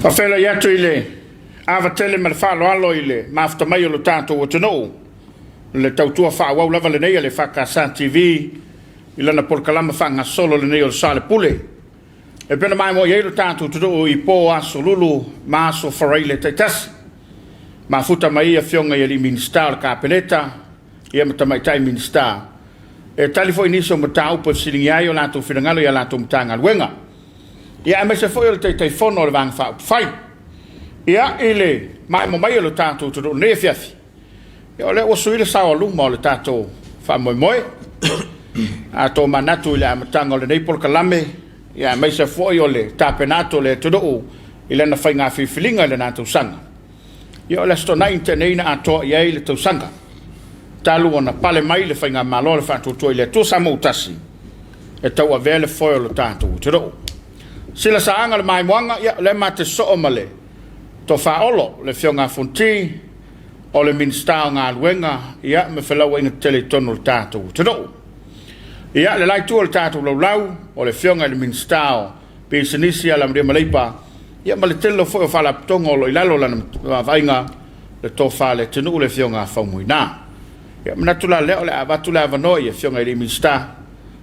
Faafeiloai atu i le ava tele ma le faaaloalo i le mafuta mai o lo tatou atunuu, le tautua faaauau lava lenei a le EFKS TV i lana polokalama faagasolo lenei o le Sa o le Pule. E pei ona maimoa i ai lo tatou atunuu i po Aso Lulu ma Aso Faraile taitasi. Mafuta mai ai afioga i alii Minisita o le Kapeneta ia ma tamaitai Minisita e tali foi nisi o mataupu e fesiligia ai o latou finagalo i a latou Matagaluega. Ia aemaise foi o le Taitaifono o le Vaega Faaupufai. Ia i le maimoa mai o lo tatou atunuu i lenei afiafi, ia o lea ua sui le sao a luma o le tatou faamoemoe. A tomanatu i le amataga o lenei polokalame, ia aemaise foi o le tapena atu o le atunuu i lana faiga filifiliga i lena tausaga. Ia o le Aso Toonai na tea nei na atoa i ai le tausaga talu ona pale mai le faigamalo a le Faatuatua i le Atua Samoa-ua-tasi e tauavea le foe o lo tatou atunuu. Sila saaga o le maimoaga, ia o lea ma te sosoo ma le Tofa Olo, le Afioga a Fonoti, o le Minisita o Galuega, ia ma Felauaiga Tetele i totonu o le tatou atunuu. Ia, le la itu o le tatou laulau, o le Afioga i le Minisita o Pisinisi, Alamanuia ma Leipa, ia ma le tele foi o faalapotopotoga o lo o i lalo o lana vaavaaiga, le Tofa a le atunuu, le Afioga a Faumuina. Ia, manatu la lea o le a avatu le avanoa i Afioga i Minisita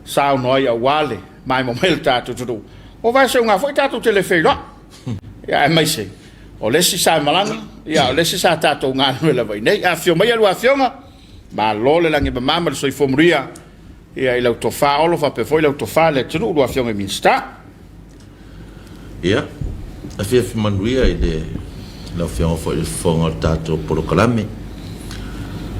saunoa ai aua le maimoa mai o le tatou atunuu. Ua vaeseuga foi tatou te le feiloai, ia aemaise o le isi sa malaga, ia o le isi sa tatou galulue lava i inei. Afifio mai a lua afioga, malo le lagi e mama ma le soifua manuia ia i lau tofa Olo faapea foi lau tofa le atunuu lua afioga i Minisita. Ia, afiafi manuia i le lau Afioga foi i le Fofoga o le tatou polokalame.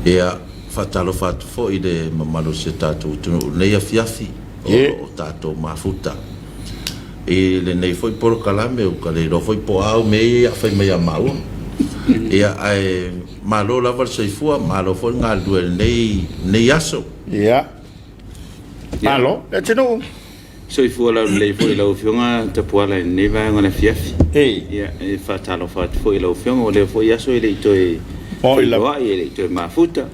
Ia, faatalofa atu foi i le mamalu o si o tatou atunuu i lenei afiafi o lo o tatou mafuta i lenei foi polokalame, ua ta le iloa foi po o a au mea ia o le a fai mai ia maua. Ia, ae malo lava le soifua, malo foi le galulue i lenei aso. Ia, malo le atunuu. Soifua laulelei foi i lau Afioga Tapuala i lenei vaega o le afiafi. Ia, e faatalofa atu foi i lau Afioga, o lea foi aso e le i toe feiloai, e le i toe mafuta.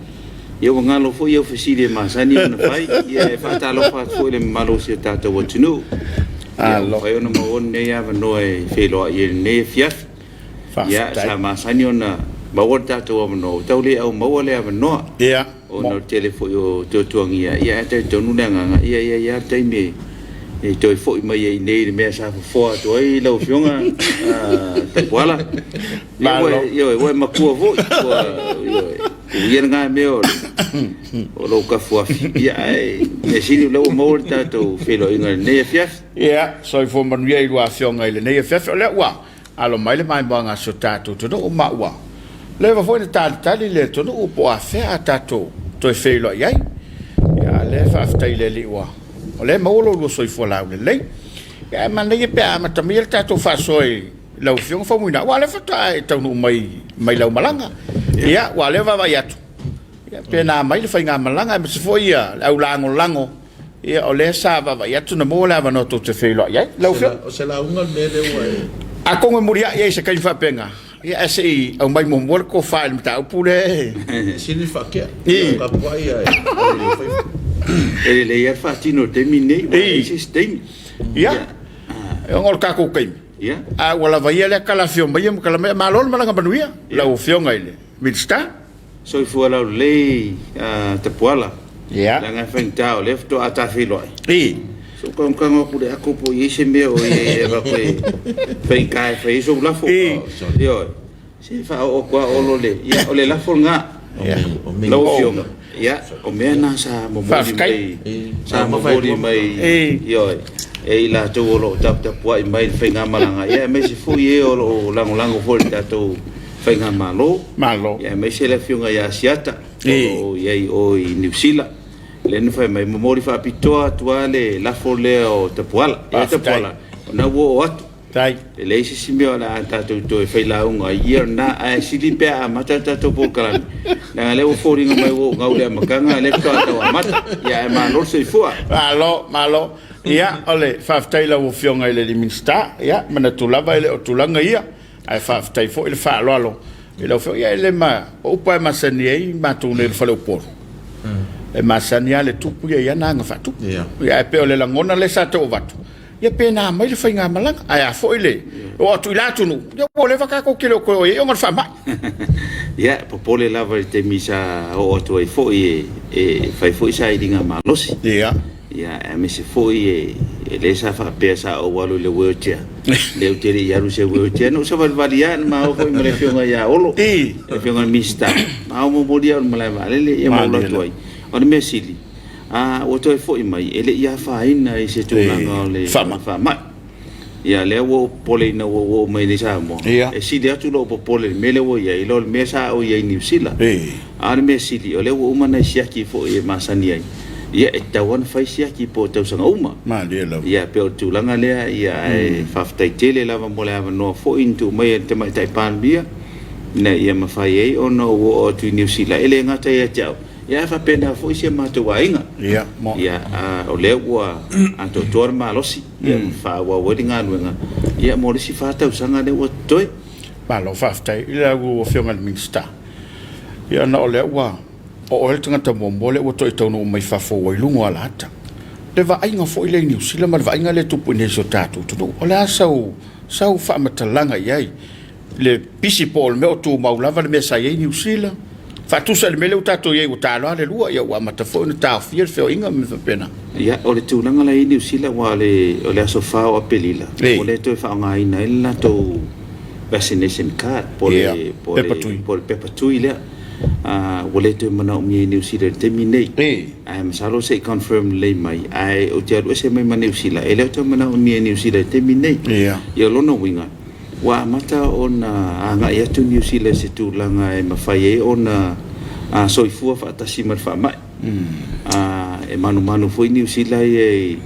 Ia ua galo foi au fesili e masani ona fai. Ia, e faatalofa atu foi i le mamalu o si o tatou atunuu. Ia, ua mafai ona maua lenei avanoa e feiloai ai i lenei afiafi. Ia, sa masani ona maua le tatou avanoa, ua tau le au maua le avanoa. Ona o le tele foi o tuatuagia, ia ae talitonu le agaga, ia e i ai lava le taimi e toe foi mai ai i inei i le mea sa fofoa atu ai lau Afioga Tapuala. Ioe, ua e matua foi, ua, ioe, tuu ia lena mea o lou tafuafi, ia ae mea sili o lea ua maua le tatou feiloaiga i lenei afiafi. Ia, soifua manuia i lua afioga i lenei afiafi. O lea ua Alo mai le maimoaga a si o tatou atunuu ma ua leva foi ona talitali le atunuu po o afea a tatou toe feiloai ai. Ia, a o lea faafetai i le Alii ua o lea e maua lo oulua soifua laulelei. Ia, ae manaia pe a amata maia le tatou faasoa i lau Afioga Faumuina, aua o lea faatoa e taunuu mai mai lau malaga. Ia, aua o lea e vaavaai atu, ia, pe na mai le faigamalaga aemaise foi le au lagolago. Ia, o lea sa vaavaai atu na maua le avanoa tou te feiloai ai. Lau Afioga. O se lauga le mea lea ua e. Atonu e muliai ai i se taimi faapena, ia ae se i aumai muamua le tofa i le mataupu lea e. E sili le faatea. I. Tapuai ae. E lelei lava le faatino i le taimi lenei, ua leai se isi taimi. Ia, ona o le tatou taimi, a ua lava ia lea tala afio mai ma tala mai. Malo le malaga manuia lau Afioga i le Minisita. Soifua laulelei Tapuala. Leaga e faigata o lea faatoa ta feiloai. Se i ou tagotago atu i le ato po o i ai se mea o i ai e avatu e faigata e fai ai sou lafo. Ioe. Se faaoo atu lava Olo le... Ia, o le lafo lena. Lau Afioga, ia, o mea na sa momoli mai, sa momoli mai, ioe, e i latou o lo o taputapuai mai i le faigamalaga, ia aemaise foi e o lo o lagolago foi i le tatou Faigamalo, Malo. Ia, aemaise le afioga ia Asiata o lo o i ai i o i Niu Sila. Lea na fai mai, momoli faapitoa atu lava le lafo lea o Tapuala. Ia Tapuala, o lena ua oo atu. Tai. E leai se isi mea o le a tatou toe failauga ai, ia o lena, ae sili pe a amata le tatou polokalame, leaga o lea ua foliga mai ua ou gau i le amataga, a o lea faatoa tau amata. Ia ae malo le soifua. Malo, malo. Ia, o le faafetai i lau Afioga i le Minisita. Ia, manatu lava e le o tulaga ia, ae faafetai foi le faaaloalo i lau Afioga. Ia, e le ma, o upu lava e masani ai matou nei o le fale Upolu, e masani lava le tupu ia i ana aga faatupu. Ia, ae pei o le lagona lea sa tau avatu, Ia pe na mai le faigamalaga, ae a foi le oo atu i la atunuu, ia ua leva tatou te le o toe o i ai ona o le faamai. Ia, popole lava i le taimi sa oo atu ai foi e fai foi sailiga malosi. Ia. Ia, aemaise foi e lea sa faapea sa ou alu i le wheelchair. Lea ou te le i alu i se wheelchair, na ou savalivali lava, na ma o foi ma le Afioga ia Olo, le Afioga i le Minisita, ma o momoli au i le malae vaalele, ia ma ou alu atu ai. O le mea sili, A ua toe foi mai, e le i afaina i se tulaga o le faamai. Ia, lea ua ou popole ina ua ou oo mai nei i Samoa, e sili atu lou popole i le mea lea ua i ai, i lo le mea sa ou i ai i Niu Sila. A o le mea sili, o lea ua uma nai siaki foi e masani ai, ia, e tatau lava ona fai siaki po o tausaga uma. Ia, pei o le tulaga lea, ia, ae faafetai tele lava mo le avanoa foi na tuu mai e le Tamaitai Palemia, ina ia mafai ai ona ou oo atu i Niu Sila, e le gata ia te au, Ia ae faapena foi si a matou aiga. Ia, mo. Ia, a, o lea ua atoatoa le malosi, ia, ma faaauau ai le galuega, ia, mo le isi fa tausaga lea ua totoe. Malo faafetai i lau Afioga i le Minisita. Ia ona o lea ua o oe le tagata muamua lea ua toe taunuu mai fafo ua i luga o alaata. Le vaaiga foi lea i Niu Sila ma le vaaiga lea e tupu i inei i si o tatou atunuu, o le a sau, sau faamatalaga i ai? le pisi po o le mea o tumau lava le mea sa i ai Niu Sila, faatusa i le mea lea ua tatou i ai ua ta loa le lua, ia ua amata foi ona taofia le feoaiga ma mea faapena. Ia, o le tulaga la e i ai Niu Sila, aua o le aso 4 o Aperila, ua le toe faaaogaina ai le latou vaccination card po o le, po o le pepa tui lea. Ua le toe manaomia i Niu Sila i le taimi lenei. Ae masalo se i confirm lelei mai, ae ou te alu ese mai ma Niu Sila, e le o toe manaomia e Niu Sila i le taimi lenei. Ia, o lona uiga, Ua amata ona agai atu Niu Sila i se tulaga e mafai ai ona soifua faatasi ma le faamai. E manumanu foi Niu Sila ia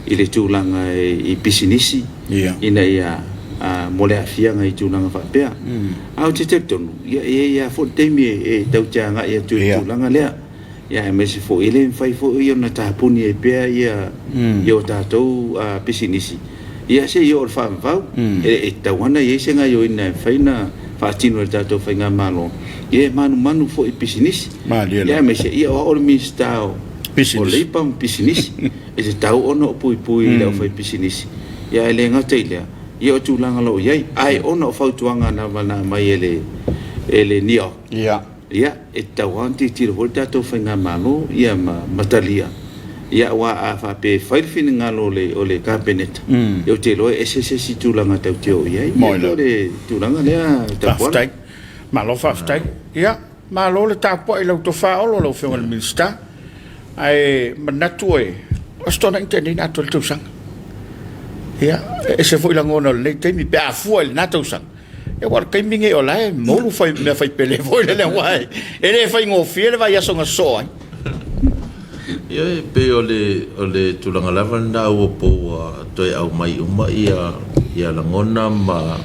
i le tulaga i pisinisi ina ia mo le aafiaga i tulaga faapea. Ae ou te talitonu, ia e i ai lava foi le taimi e tatou te agai atu i le tulaga lea. Ia aemaise foi e le mafai foi ona tapuni ai pea ia ia o tatou pisinisi ia se i oo i le faavavau. E tatau lava ona i ai se gaoioiga e mafai ona faatino e le tatou faigamalo, ia e manumanu foi i pisinisi. Ia aemaise ia o au o le Minisita o Leipa ma Pisinisi, e tatau ona ou puipui i le aufaipisinisi. Ia ae le gata i lea, ia o tulaga o lo o i ai. Ae ona o fautuaga lava na aumai e le NEOC, Ia, e tatau lava ona tilotilo foi le tatou faigamalo ia ma talia, ia aua a faapea e fai le finagalo o le o le Kapeneta, ia ou te iloa e ese se isi tulaga tatou te oo i ai. Ia pei o le tulaga lea Tapuala. Faafetai. Malo faafetai. Ia, malo le tapuai i lau tofa Olo lau Afioga i le Minisita. Ae manatu e, o se toanai na tea nei na atoa le tausaga. Ia, e ese foi lagona o lenei taimi pe a fua i lena tausaga. Aua o le taimi nei o la e moulu fai, mea fai pele foi lele aua e, e le faigofie le vaiaso na sosoo ai. Ia e pei o le, o le tulaga lava lena ua po ua toe aumai uma ia, ia lagona ma,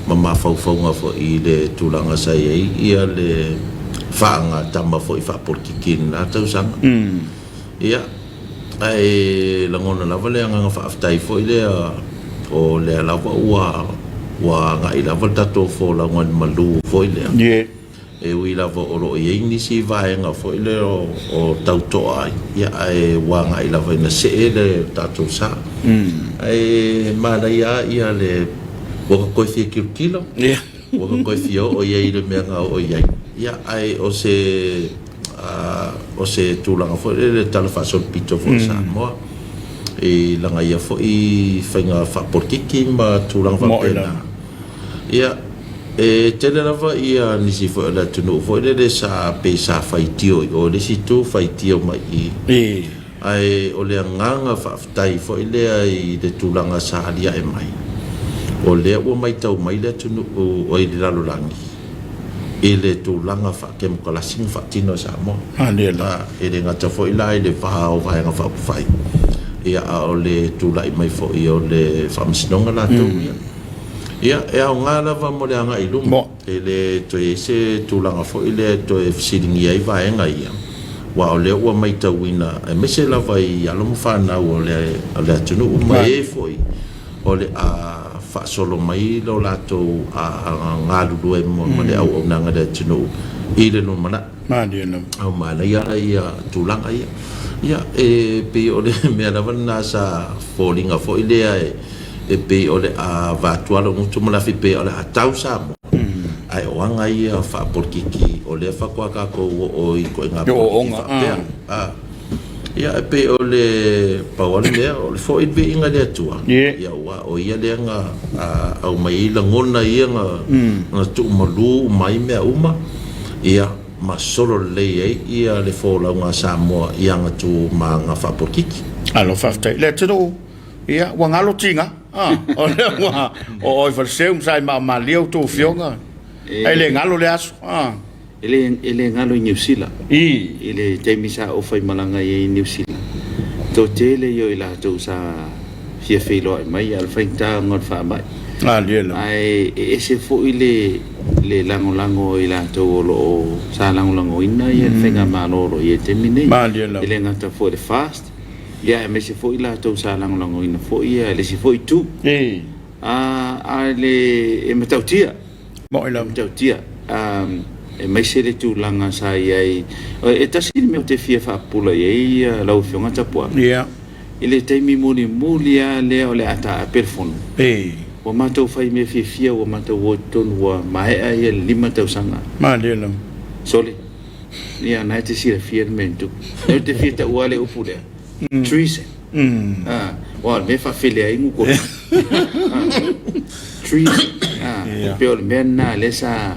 ma mafaufauga foi i le tulaga sa i ai ia le faagatama foi faapolokiki i lena tausaga. Ia, ae lagona lava le agaga faafetai foi lea o lea lava ua ua agai lava le tatou folauga i le malu foi lea. Yeah. E ui lava o lo o i ai nisi vaega foi lea o tau toa ai, ia ae ua agai lava ina see le tatou sa. Ae manaia lava ia le ua ta toe fia tilotilo, Yeah. ua ta toe fia oo i ai i le mea na oo i ai. Ia ae o se O se tulaga foi lele tala faasolopito foi o Samoa i lana ia foi faiga faapolokiki ma tulaga faapena. Ia, e tele lava ia nisi foi o le atunuu foi lele sa pei sa faitio i o i le isi itu, faitio mai i i. Ae o le agaga faafetai foi lea i le tulaga sa aliae mai, o lea ua matau mai le atunuu oi le lalolagi i le tulaga faakemokalasi na faatino e Samoa. E le gata foi la i le va o Vaega Faaupufai, Ia, a o le tulai mai foi o le Faamasinoga latou ia. Ia, e aoga lava mo le agai i luma. E le toe i ai se tulaga foi lea e toe fesiligia ai vaega ia, aua o lea ua matauina, aemaise lava i alo ma fanau o le atunuu ma e foi o le a faasolo mai lo latou galulue ma le auaunaga i le atunuu i le lumanai. Malie lava. Au manaia la ia tulaga ia. Ia, e pei o le mea lava lena sa foliga foi lea e pei o le a avatu lava lou gutu ma le afi pei o le a tau Samoa, ae o aga ia faapolokiki o lea faatoa tatou oo i ituaiga polokiki faapea. Ia, e pei o le pau lava le mea, o le foi le viiga i le Atua, ia aua o Ia lea na aumai ai lagona ia na tuumalu uma ai mea uma, ia ma solo lelei ai ia le folauga a Samoa i aga tu ma aga faapolokiki. Malo faafetai. Le atunuu, ia, ua galo tiga, o lea ua oo i Faleseu ma Saemaomalie outou afioga, ae le galo le aso. E le, e le galo i Niu Sila. I le taimi sa ou faimalaga ai i Niu Sila, toatele ia o i latou sa fia feiloai mai, a o le faigata ona o le faamai. Ae e ese foi le, le lagolago a i latou o lo o sa lagolagoina ia le faigamalo o lo o i ai i le taimi nei. E le gata foi i le FAST, ia aemaise foi i latou sa lagolagoina foi ia le isi foi itu. A, a le, e matautia. Mo'i lava. Matautia, aemaise le tulaga sa i ai. E tasi le mea ou te fia faapupula i ai lau Afioga Tapuala. Ia. I le taimi mulimuli lava lea o le a taape le fono, ua matou fai mea fiafia, ua matou o i totonu ua maea ia le 5 tausaga. Malie lava. Sole, ia na e te silafia le mea na tupu. Lea ou te fia taua le upu lea, treason. Aua o le mea e faafele ai gutu. Treason. E pei o le mea lena lea sa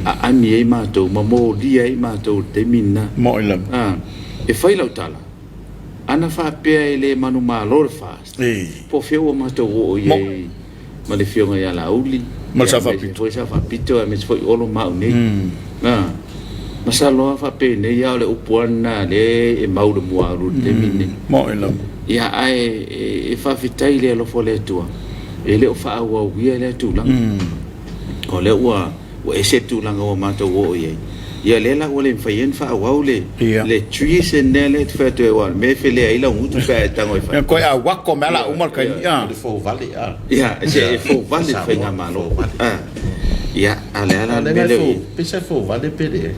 aami ai matou ma molia ai matou i le taimi lena. Moi lava. E fai lau tala, ana faapea e le manumalo le FAST, po o fea ua matou oo i ai ma le Afioga ia Laauli, Ma le Sao Faapito. Foi Sao Faapito, aemaise foi Olo ma au nei. Masalo lava faapenei lava o le upu lava lena lea e mau i le muaulu i le taimi lenei. Moi lava. Ia, ae e faafetai i le alofa o le Atua, e le o faaauauia lea tulaga. O lea ua ese le tulaga ua matou oo i ai. Ia lea la ua le mafai ai ona faaauau le le treason lea lea e te fai atu ai, aua o le mea e felea ai lau gutu pe a e tago e fai. Ia, toe auako mai lava la uma le taimi. O le fouvale, a. Ia, e fouvale le faigamalo. Ia, a o le a la le mea lea o i ai? Pe sa fouvale pe leai.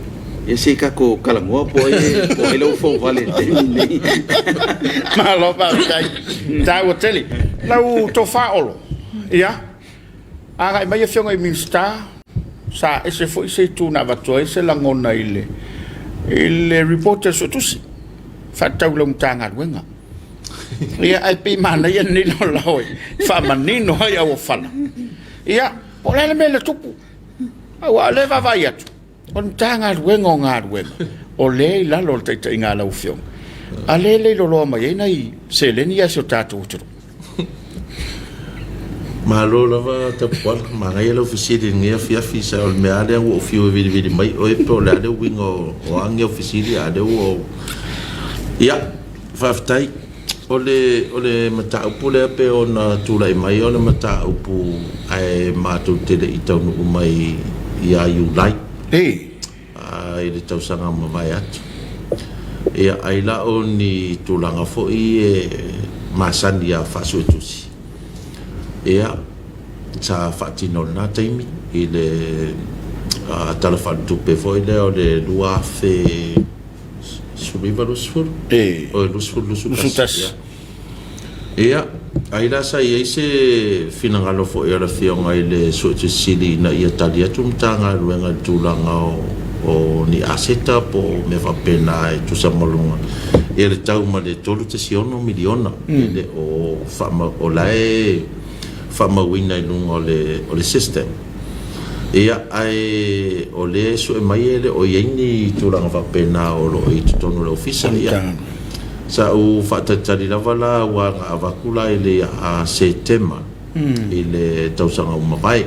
Ia se i tatou talanoa po o ai po o ai lau fouvale i le taimi lenei. Malo faafetai. Taua tele. Lau tofa Olo, ia, agai mai Afioga i Minisita, sa ese foi se itu na avatu ai se lagona i le i le report a le Suetusi faatatau i lau Matagaluega. Ia, ae pei manaia lenei laolao e faamanino ai auofala. Ia, po o le a le mea na tupu? Aua o lea e vaavaai atu, o le Matagaluega o Galuega, o lea e i lalo o le taitaiga a lau Afioga, a lea e le loloa mai ai nai seleni ia a si o tatou atunuu. Malo lava Tapuala, manaia lau fesili i lenei afiafi, sa o le mea lava lea ua ou fiu e vilivili mai oe po o le a le uiga o a ni au fesili a o lea ua ou... Ia, faafetai. O le, o le mataupu lea pei ona tulai mai o le mataupu ae matou te le i taunuu mai ia Iulai i le tausaga mavae atu. Ia, ai la o ni tulaga foi e masani a faasuetusi, ia, sa faatino i lena taimi i le Tala Faaletupe foi lea o le 2000 19, 20? Oi, 20, 21. Ia, ai la sa i ai se finagalo foi o le Afioga i le Suetusi Sili ina ia tali atu le Matagaluega i le tulaga o ni aseta po o mea faapena e tusa ma luga ia le tau ma le $3.6 miliona e le o faamau, o la e faamauina i luga o le system. Ia, ae o lea e sue mai e le o i ai ni tulaga faapena o lo o i totonu o le ofisa. Ia, sa ou faatalitali lava la aua na avatu la i le ia Setema i le tausaga ua mavae.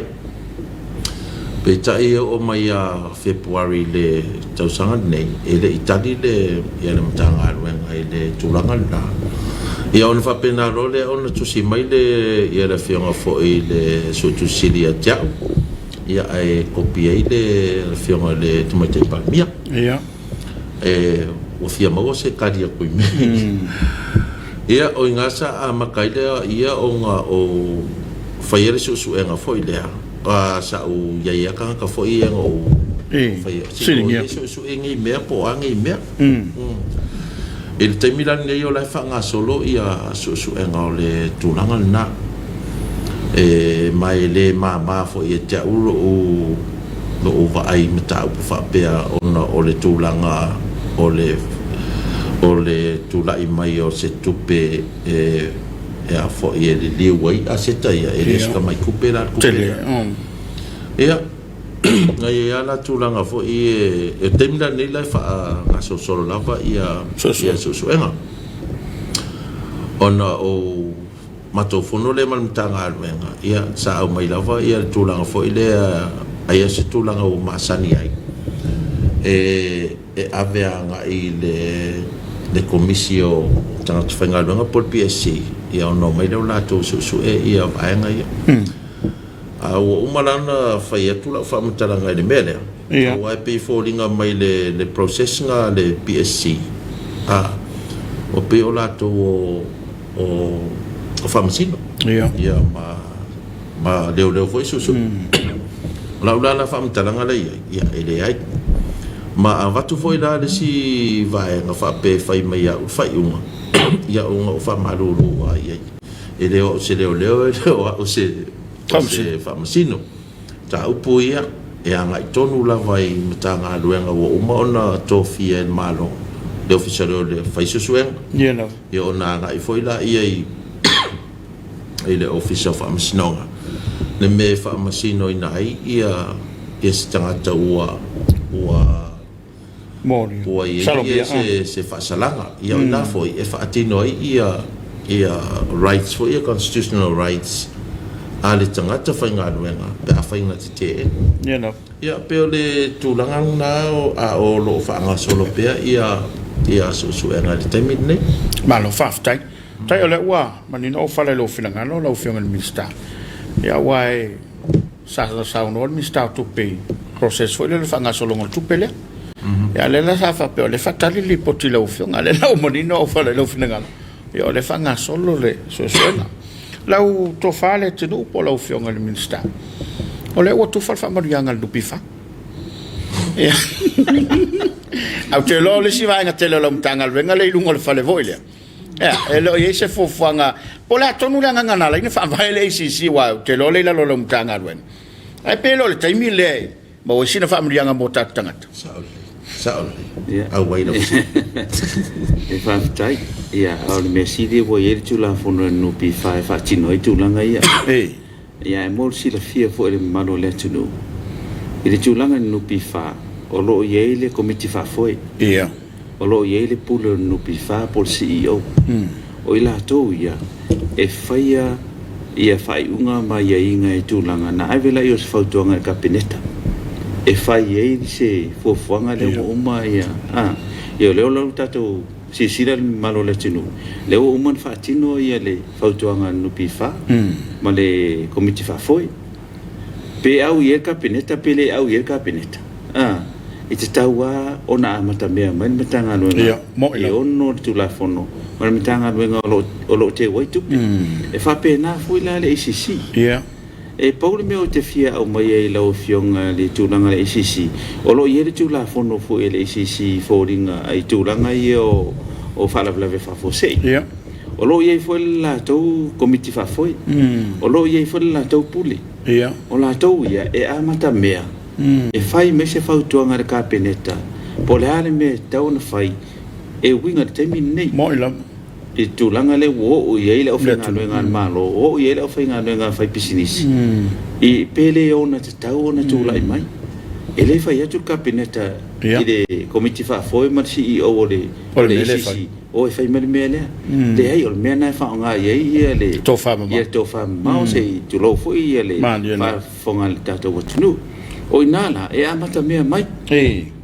Peitai e oo mai ia Fepuari i le tausaga lenei, e le i tali le, ia le Matagaluega i le tulaga lena. Ia ona faapena loa lea ona tusi mai le ia le Afioga foi i le Suetusi Sili ia te au, ia ae kopi ai le Afioga i le Tamaitai Palemia. Ia. E ua fia maua se tali atu i mea ia. Ia, o i ina sa amata ai lea ia ona ou faia le suesuega foi lea, sa ou i ai lava tagata foi ia na ou faia, se i suesue nei mea po o a nei mea. I le taimi la lenei o la e faagasolo ia suesuega o le tulaga lena. E, ma e le mama foi ia te au lou, lou vaai i mataupu faapea ona o le tulaga o le, o le tulai mai o se tupe e, e a foi e liliu ai aseta ia, e le o se tamai tupe la le tupe lea. Ia. Na i ai lava la tulaga foi e, e taimi la lenei la e faagasolosolo lava ia ia suesuega. Ona o matou fono lea ma le Matagaluega, ia sa aumai lava ia le tulaga foi lea aia se tulaga ua masani ai e e ave agai i le le Komisi o Tagata Faigaluega po o le PSC, ia ona omai lea o latou suesue ia vaega ia. A ua uma la ona fai atu lau faamatalaga i le mea lea, aua e pei e foliga mai le le process lena a le PSC, a, ua pei o latou o o o faamasino, ia ma ma leoleo foi suesue. O lau la la faamatalaga lea i ai, ia e leai. Ma avatu foi la le isi vaega faapea e fai mai e au le faaiuga, ia ona ou faamalulu lava i ai. E le o au se leoleo, e le o au se faamasino. Mataupu ia e agai tonu lava i Matagaluega ua uma ona tofia e le Malo, le Ofisa o Leoleo e fai suesuega, ia ona agai foi lea i le Ofisa o Faamasinoga le mea e faamasinoina ai ia se tagata ua Ua i ai se, se faasalaga. Ia o ina foi e faatino ai ia, ia rights foi ia, constitutional rights a le tagata faigaluega pe afai na teteena. Ia lava. Ia pei o le tulaga lena a o lo o faagasolo pea ia, ia suesuega i le taimi lenei. Malo faafetai. Faafetai o lea ua manino ou fala i lou finagalo lau Afioga i le Minisita. Ia aua e Sa saunoa le Minisita o Tupe i process foi lea o le faagasologa o le tupe lea. Ia a o lea la sa faapea o lea e faatali le lipoti i lau Afioga, a o lea la ua manino auofala i lou finagalo, ia o lea e faagasolo le suesuega. Lau tofa Leatinuu po o lau Afioga i le Minisita, o lea ua tufa le faamanuiaga a le NPF. Ia, ae ou te iloa o le isi vaega tele o lau Matagaluega lea i luga o le fale foi lea, Ia, e le o i ai se fuafuaga, po o le a tonu le agaga na ala ai ona faavae le ACC, aua ou te iloa o lea e i lalo o lau Matagaluega. Ae pe le o le taimi lea e maua ai sina faamanuiaga mo tatou tagata. Sao lelei, sao lelei. Auai lau fesili. E faafetai. Ia, a o le mea sili ua i ai le Tulafono a le NPF e faatino ai tulaga ia. Ia, ae mo le silafia foi e le mamalu o le atunuu, i le tulaga i le NPF, o lo o i ai le Komiti Faafoe. O lo o i ai le pule o le NPF po o le CEO. O i latou ia e faia ia faaiuga ma aiaiga i tulaga na ave lea o se fautuaga i le Kapeneta e fai ai se fuafuaga lea ua uma ia, a, ia o lea ua tatou silasila le mamalu o le atunuu, lea ua uma ona faatino ia le fautuaga a le NPF ma le Komiti Faafoe. Pe au i ai le Kapeneta pe le au i ai le Kapeneta, a, e tatau lava ona amatamea mai le Matagaluega e ono le Tulafono ma le Matagaluega o lo o teu ai tupe. E faapena foi la le ACC. E pau le mea ou te fia aumaia i lau Afioga i le tulaga o le ACC, o lo o i ai le Tulafono foi a le ACC i foliga i tulaga ia o faalavelave faafuasei. O lo o i ai foi le latou Komiti Faafoe. O lo o i ai foi le latou Pule. O latou ia e amatamea e fai mai se fautuaga i le Kapeneta po o le a le mea e tatau ona fai e uiga i le taimi lenei. I le tulaga lea ua oo i ai le aufaigaluega a le Malo, ua oo i ai le aufaigaluega faipisinisi, i pe le ona tatau ona tulai mai. E le fai atu le Kapeneta i le Komiti Faafoe ma le CEO o le ACC, o e fai mai le mea lea. Leai, o le mea lena e faaaoga i ai le tofa mamao, se i tulou foi le faafofoga a le tatou atunuu. O i ina la e amatamea mai.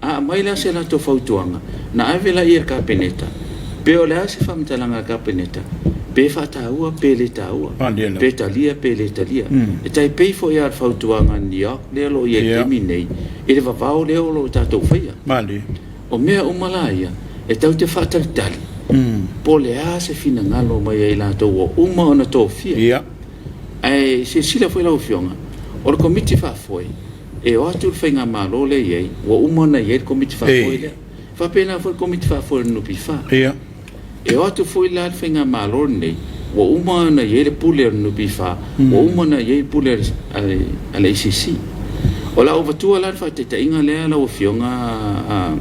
A aumai la se latou fautuaga, na ave lea i le Kapeneta. Pe o le a se faamatalaga a le Kapeneta, pe faataua pe le taua, pe talia pe le talia. E tai pei foi lava o le fautuaga a le NEOC lea o lo o i ai i le taimi lenei, i le vavao lea o lo o tatou faia. O mea uma la ia, e tatou te faatalitali po o le a se finagalo mai ia i latou ua uma ona tofia. Ae silasila foi lau Afioga, o le Komiti Faafoe, e o atu le Faigamalo lea e i ai, ua uma ona i ai le Komiti Faafoe lea. E faapena foi le Komiti Faafoe a le NPF. E o atu foi la le Faigamalo lenei, ua uma ona i ai le pule a le NPF, ua uma ona i ai le pule a le ACC. O le a ou avatua la le faataitaiga lea lau Afioga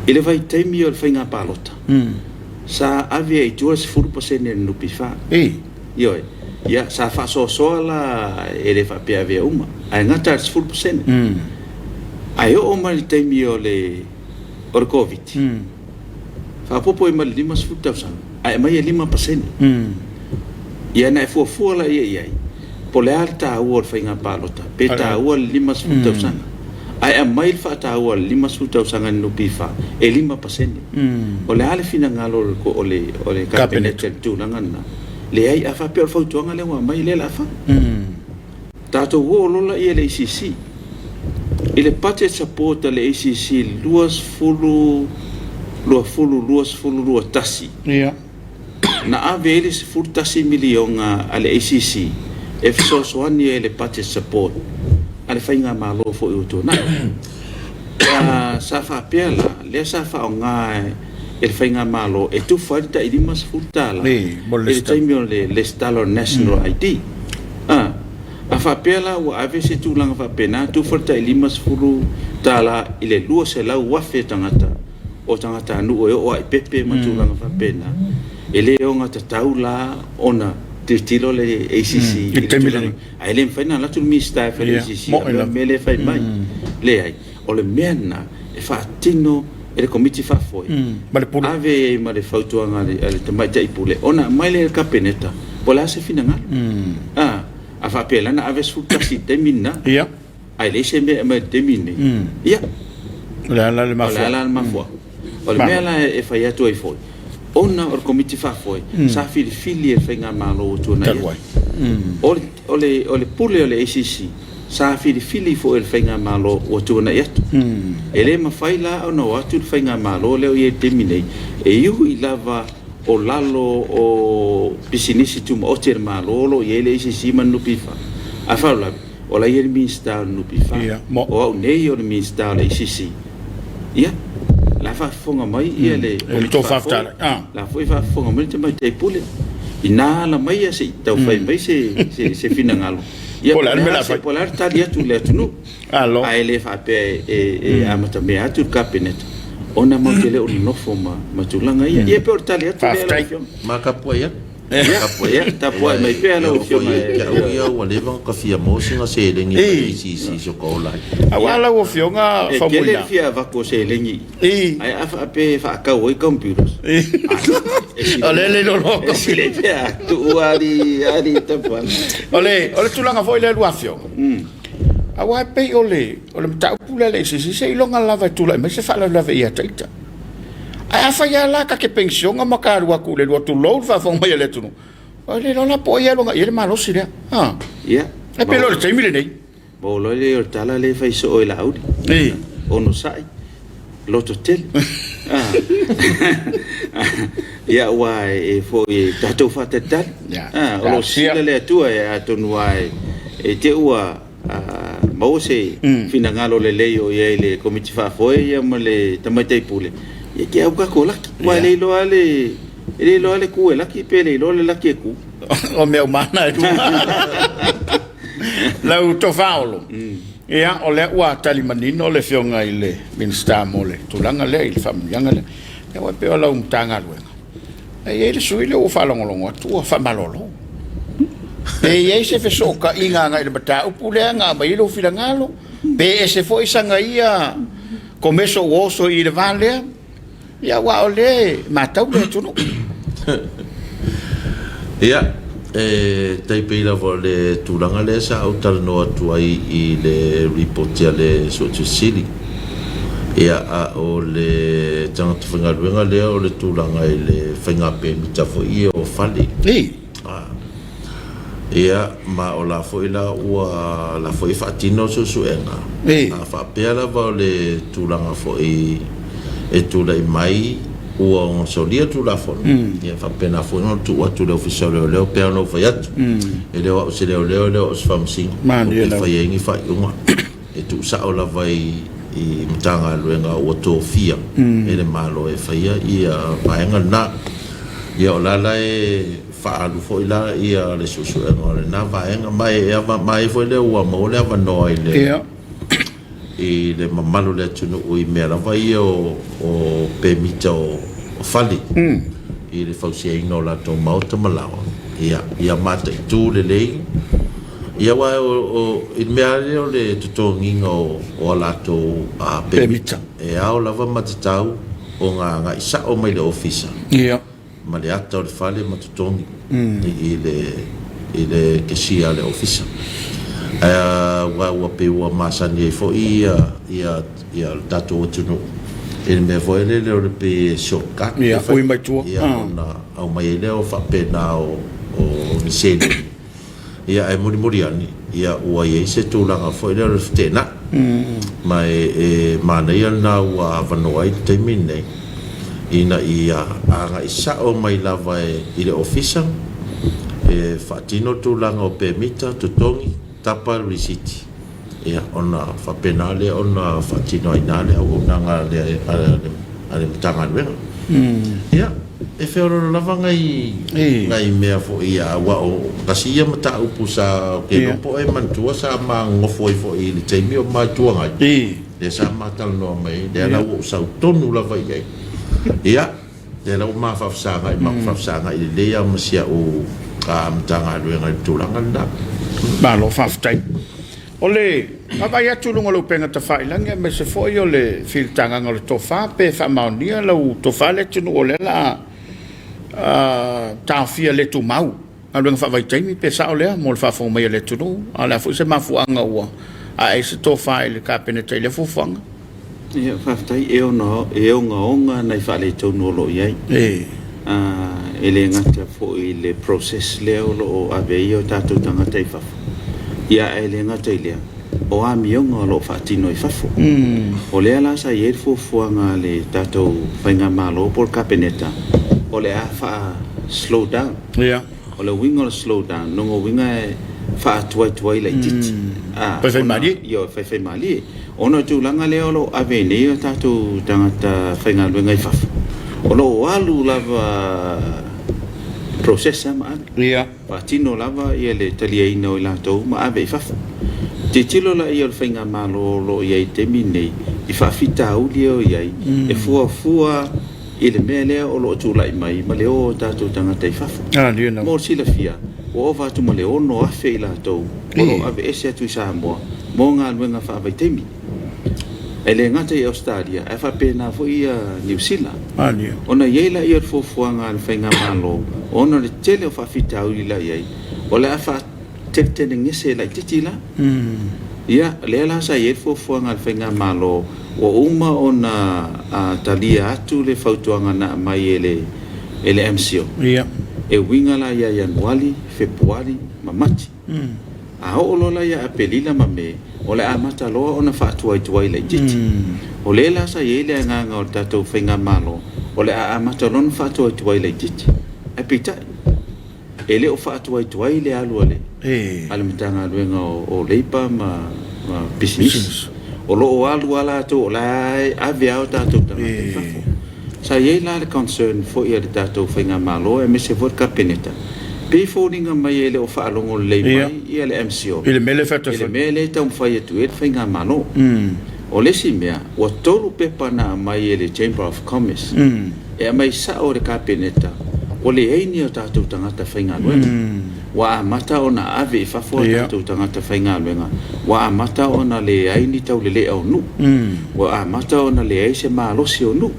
i le vaitaimi o le faiga palota, sa ave ai i tua le 10% a le NPF. Ioe. Ia, sa faasoasoa la, e le faapea e avea uma, ae gata i le 10%. Ae oo mai i le taimi o le o le Koviti, faaopoopo ai ma le 50 tausaga, ae aumai e 5%. Ia ona e fuafua laia i ai, po o le a le taua o le faiga palota, pe taua le 50 tausaga, ae aumai le faataua a le 50 tausaga e le NPF e 5%. O le a le finagalo o le Kapeneta i le tulaga lena? Leai, a faapea o le fautuaga lea ua aumai, lea o le a fai. Tatou oo loa laia i le ACC. I le budget support a le ACC i le 20 20 20 21, na ave ai le $11 miliona a le ACC e fesoasoani ai i le budget support a le faigamalo foi ua tuanai. Sa faapea la, lea sa faaaoga e le faigamalo e tufa ai le tai $50 i le taimi o le lesitala o le National ID. A faapea la ua ave se tulaga faapena, tufa le tai $50 i le 200,000 tagata o tagatanuu e oo lava i pepe ma tulaga faapena, e le ogatatau la ona tilotilo le ACC i le tulaga. Ae le mafai ona alu atu le Minisita e fai i le ACC, a o le mea lea e fai mai. Leai, o le mea lena e faatino e le Komiti Faafoe, ave ai ma le fautuaga a le Tamaitai Pule ona aumai lea i le Kapeneta po o le a se finagalo. A faapea la na ave 11 i le taimi lena, ae leai se mea e aumai i le taimi lenei, ia, o le a la le mafuaaga? O le a la le mafuaaga? O le mea la e fai atu ai foi, ona o le Komiti Faafoe sa filifili e le Faigamalo ua tuanai atu. O le pule o le ACC sa filifili foi e le Faigamalo ua tuanai atu. E le mafai la ona o atu le Faigamalo lea o i ai i le taimi nei, e ui lava o lalo o pisinisi tumaoti a le Malo o lo o i ai le ACC ma le NPF. Ae faalavelave, o la e i ai le Minisita o le NPF, o au nei o le Minisita o le ACC. Ia, o la e faafofoga mai le Komiti Faafoe, o la foi e faafofoga mai le Tamaitai Pule. Ina ala mai se i tau fai mai se finagalo, ia po o le a le tali atu i le atunuu. Ae le faapea e amatamea atu le Kapeneta ona matou te le o nonofo ma tulaga ia. Ia e pei o le tali atu lea lau Afioga. Ma tapuai atu. Ia, tapuai mai pea lau Afioga. Ia te au ia ua leva ona ta fia maua sina seleni mai le ACC si o ta ola ai. Aua lau Afioga Faumuina. E tele le fia avatu o seleni ae a faapea e faatau ai computers. O lea e le iloa E sili pea tuu ali tapuai. O le tulaga foi lea lua Afioga. Aua e pei o le mataupu lea a le ACC, seiloga lava e tulai mai se faalavelave ia te ita. Ae afai lava la ta te penisiona ma ta alu atu i le lua, tulou le faafofoga mai a le atunuu, e le iloa la po o ai e alu agai i ai le malosi lea. Ha. Ia. E pei o le taimi lenei. Maua loa lea o le tala lea e fai soo e Laauli. Onosai, loto tele. Ia, aua e foi e tatou faatalitali. O lo o sisila le Atua e atonu lava e te i ua maua se finagalo lelei o i ai le Komiti Faafoe ia ma le Tamaitai Pule, ia te au tatou laki. Aua e le iloa lava le, e le iloa le ku e laki pe le iloa le laki e ku. O mea uma na e lua. Lau Tofa Olo, ia o lea ua tali manino le Afioga i le Minisita mo le tulaga lea i le faamanuiaga lea. Ia aua e pei o lau Matagaluega, e i ai le sui usufono lea ua faalogologo atu ua faamalolo. Pe i ai se fesootaiga agai i le mataupu lea na aumai ai lou finagalo, pe ese foi sana ia komeso ua oso i le va lea, ia aua o lea e matau le atunuu. Ia, e tai pei lava o le tulaga lea sa ou talanoa atu ai i le lipoti a le Suetusi Sili. Ia, a o le tagata faigaluega lea o le tulaga i le faiga pemita foi ia o fale. Ia, ma o la foi la ua la foi e faatino suesuega. A faapea lava o le tulaga foi e tulai mai ua ono solia le Tulafono, ia e faapena foi ona tuu atu i le Ofisa o Leoleo. E pei lava ona ou fai atu, e le o au o se leoleo, e le o au o se faamasino, ou te faia ai ni faaiuga. E tuusao lava i Matagaluega ua tofia e le Malo e faia ia vaega lena. Ia o la la e faaalu foi la ia le suesuega o lena vaega. Ma e manaia foi lea ua maua le avanoa i le i le mamalu o le atunuu i mea lava ia o pemita o fale i le fausiaina o latou maota ma laoa, ia mataitu lelei. Ia aua i le mea lava lea o le totogiina o a latou pemita, e ao lava ma tatau ona agai sao mai i le ofisa ma le ata o le fale ma totogi i le cashier a le ofisa. Aua ua pei ua masani ai foi le tatou atunuu i le mea foi lele o le pei e shortcut le fai, ona aumai ai lea faapena o ni seleni. Ia ae mulimuli ane, ia ua i ai se tulaga foi lea o le feteenai. Ma e manaia lena ua avanoa ai le taimi lenei ina ia agai sao mai lava i le ofisa e faatino le tulaga o pemita, totogi, tapa le risiti, ia ona faapena lea ona faatino ai i ina le auaunaga a le Matagaluega. Ia, e feoloolo lava nai nai mea foi aua o tasi ia mataupu sa ou te iloa po o e manatua sa ma nonofo ai foi i le taimi o ma Itu Agai, lea sa ma talanoa mai ai, lea la ua ou sau tonu lava i ai. Ia, lea la ua ma faafesagai, ma faafesagai lelei lava ma si au Matagaluega i le tulaga lena. Malo faafetai. O le vaavaai atu i luga o le upega tafailagi aemaise foi o le filitagaga o le tofa, pe faamaonia lau tofa le atunuu o lea o le a taofia le tumau galuega faavaitaimi, pe sao lea mo le faafofoga mai a le atunuu, a o le a foi se mafuaaga ua ae ai se tofa i le Kapeneta i lea fuafuaga? Ia, faafetai. E ogaoga nai faaletonu o lo o i ai. E le gata foi i le process lea o lo o ave ai o tatou tagata i fafo, ia ae le gata i lea, o amioga o lo o faatino i fafo. O lea la sa i ai le fuafuaga a le tatou Faigamalo po o le Kapeneta, o le a faa slow down. O le uiga o le slow down, lona uiga e faatuaituai laitiiti. Faifaimalie. Ioe, faifaimalie. Ona o le tulaga lea o lo o ave ai nei o tatou tagata faigaluega i fafo, o lo o alu lava process ma ave. Faatino lava le taliaina o i latou ma ave i fafo. Tilotilo laia o le faigamalo o lo o i ai i le taimi lenei i faafitauli o i ai e fuafua i le mea lea o lo o tulai mai ma le o o tatou tagata i fafo. Mo le silafia, ua ova atu ma le 6,000 i latou o lo o aveese atu i Samoa mo galuega faavaitaimi. E le gata i Ausetalia ae faapena foi Niu Sila. Ona i ai lea o le fuafuaga a le Faigamalo, ona o le tele o faafitauli la e i ai, o le a faateletelegese laitiiti la. Ia, lea la sa i ai le fuafuaga a le Faigamalo, ua uma ona talia atu le fautuaga na aumai e le MCIL, e uiga la ia Ianuari, Fepuari ma Mati. A oo loa la ia Aperila ma Me, o le a amata loa ona faatuaituai laitiiti. O lea la sa i ai le agaga o le tatou Faigamalo, o le a amata loa ona faatuaituai laitiiti. Ae peitai, e le o faatuaituai le alu a le a le Matagaluega o Leipa ma Pisinisi. O lo o alu lava latou o la e ave lava o tatou tagata i fafo. Sa i ai la le concern foi a le tatou Faigamalo aemaise foi le Kapeneta, pei e foliga mai e le o faalogo lelei mai ia le MCIL i le mea lea e taumafai atu i ai le Faigamalo. O le isi mea, ua 3 pepa na aumai e le Chamber of Commerce e aumai sao e le Kapeneta ua leai ni o tatou tagata faigaluega. Ua amata ona ave i fafo a tatou tagata faigaluega, ua amata ona leai ni taulelea o nuu, ua amata ona leai se malosi o nuu,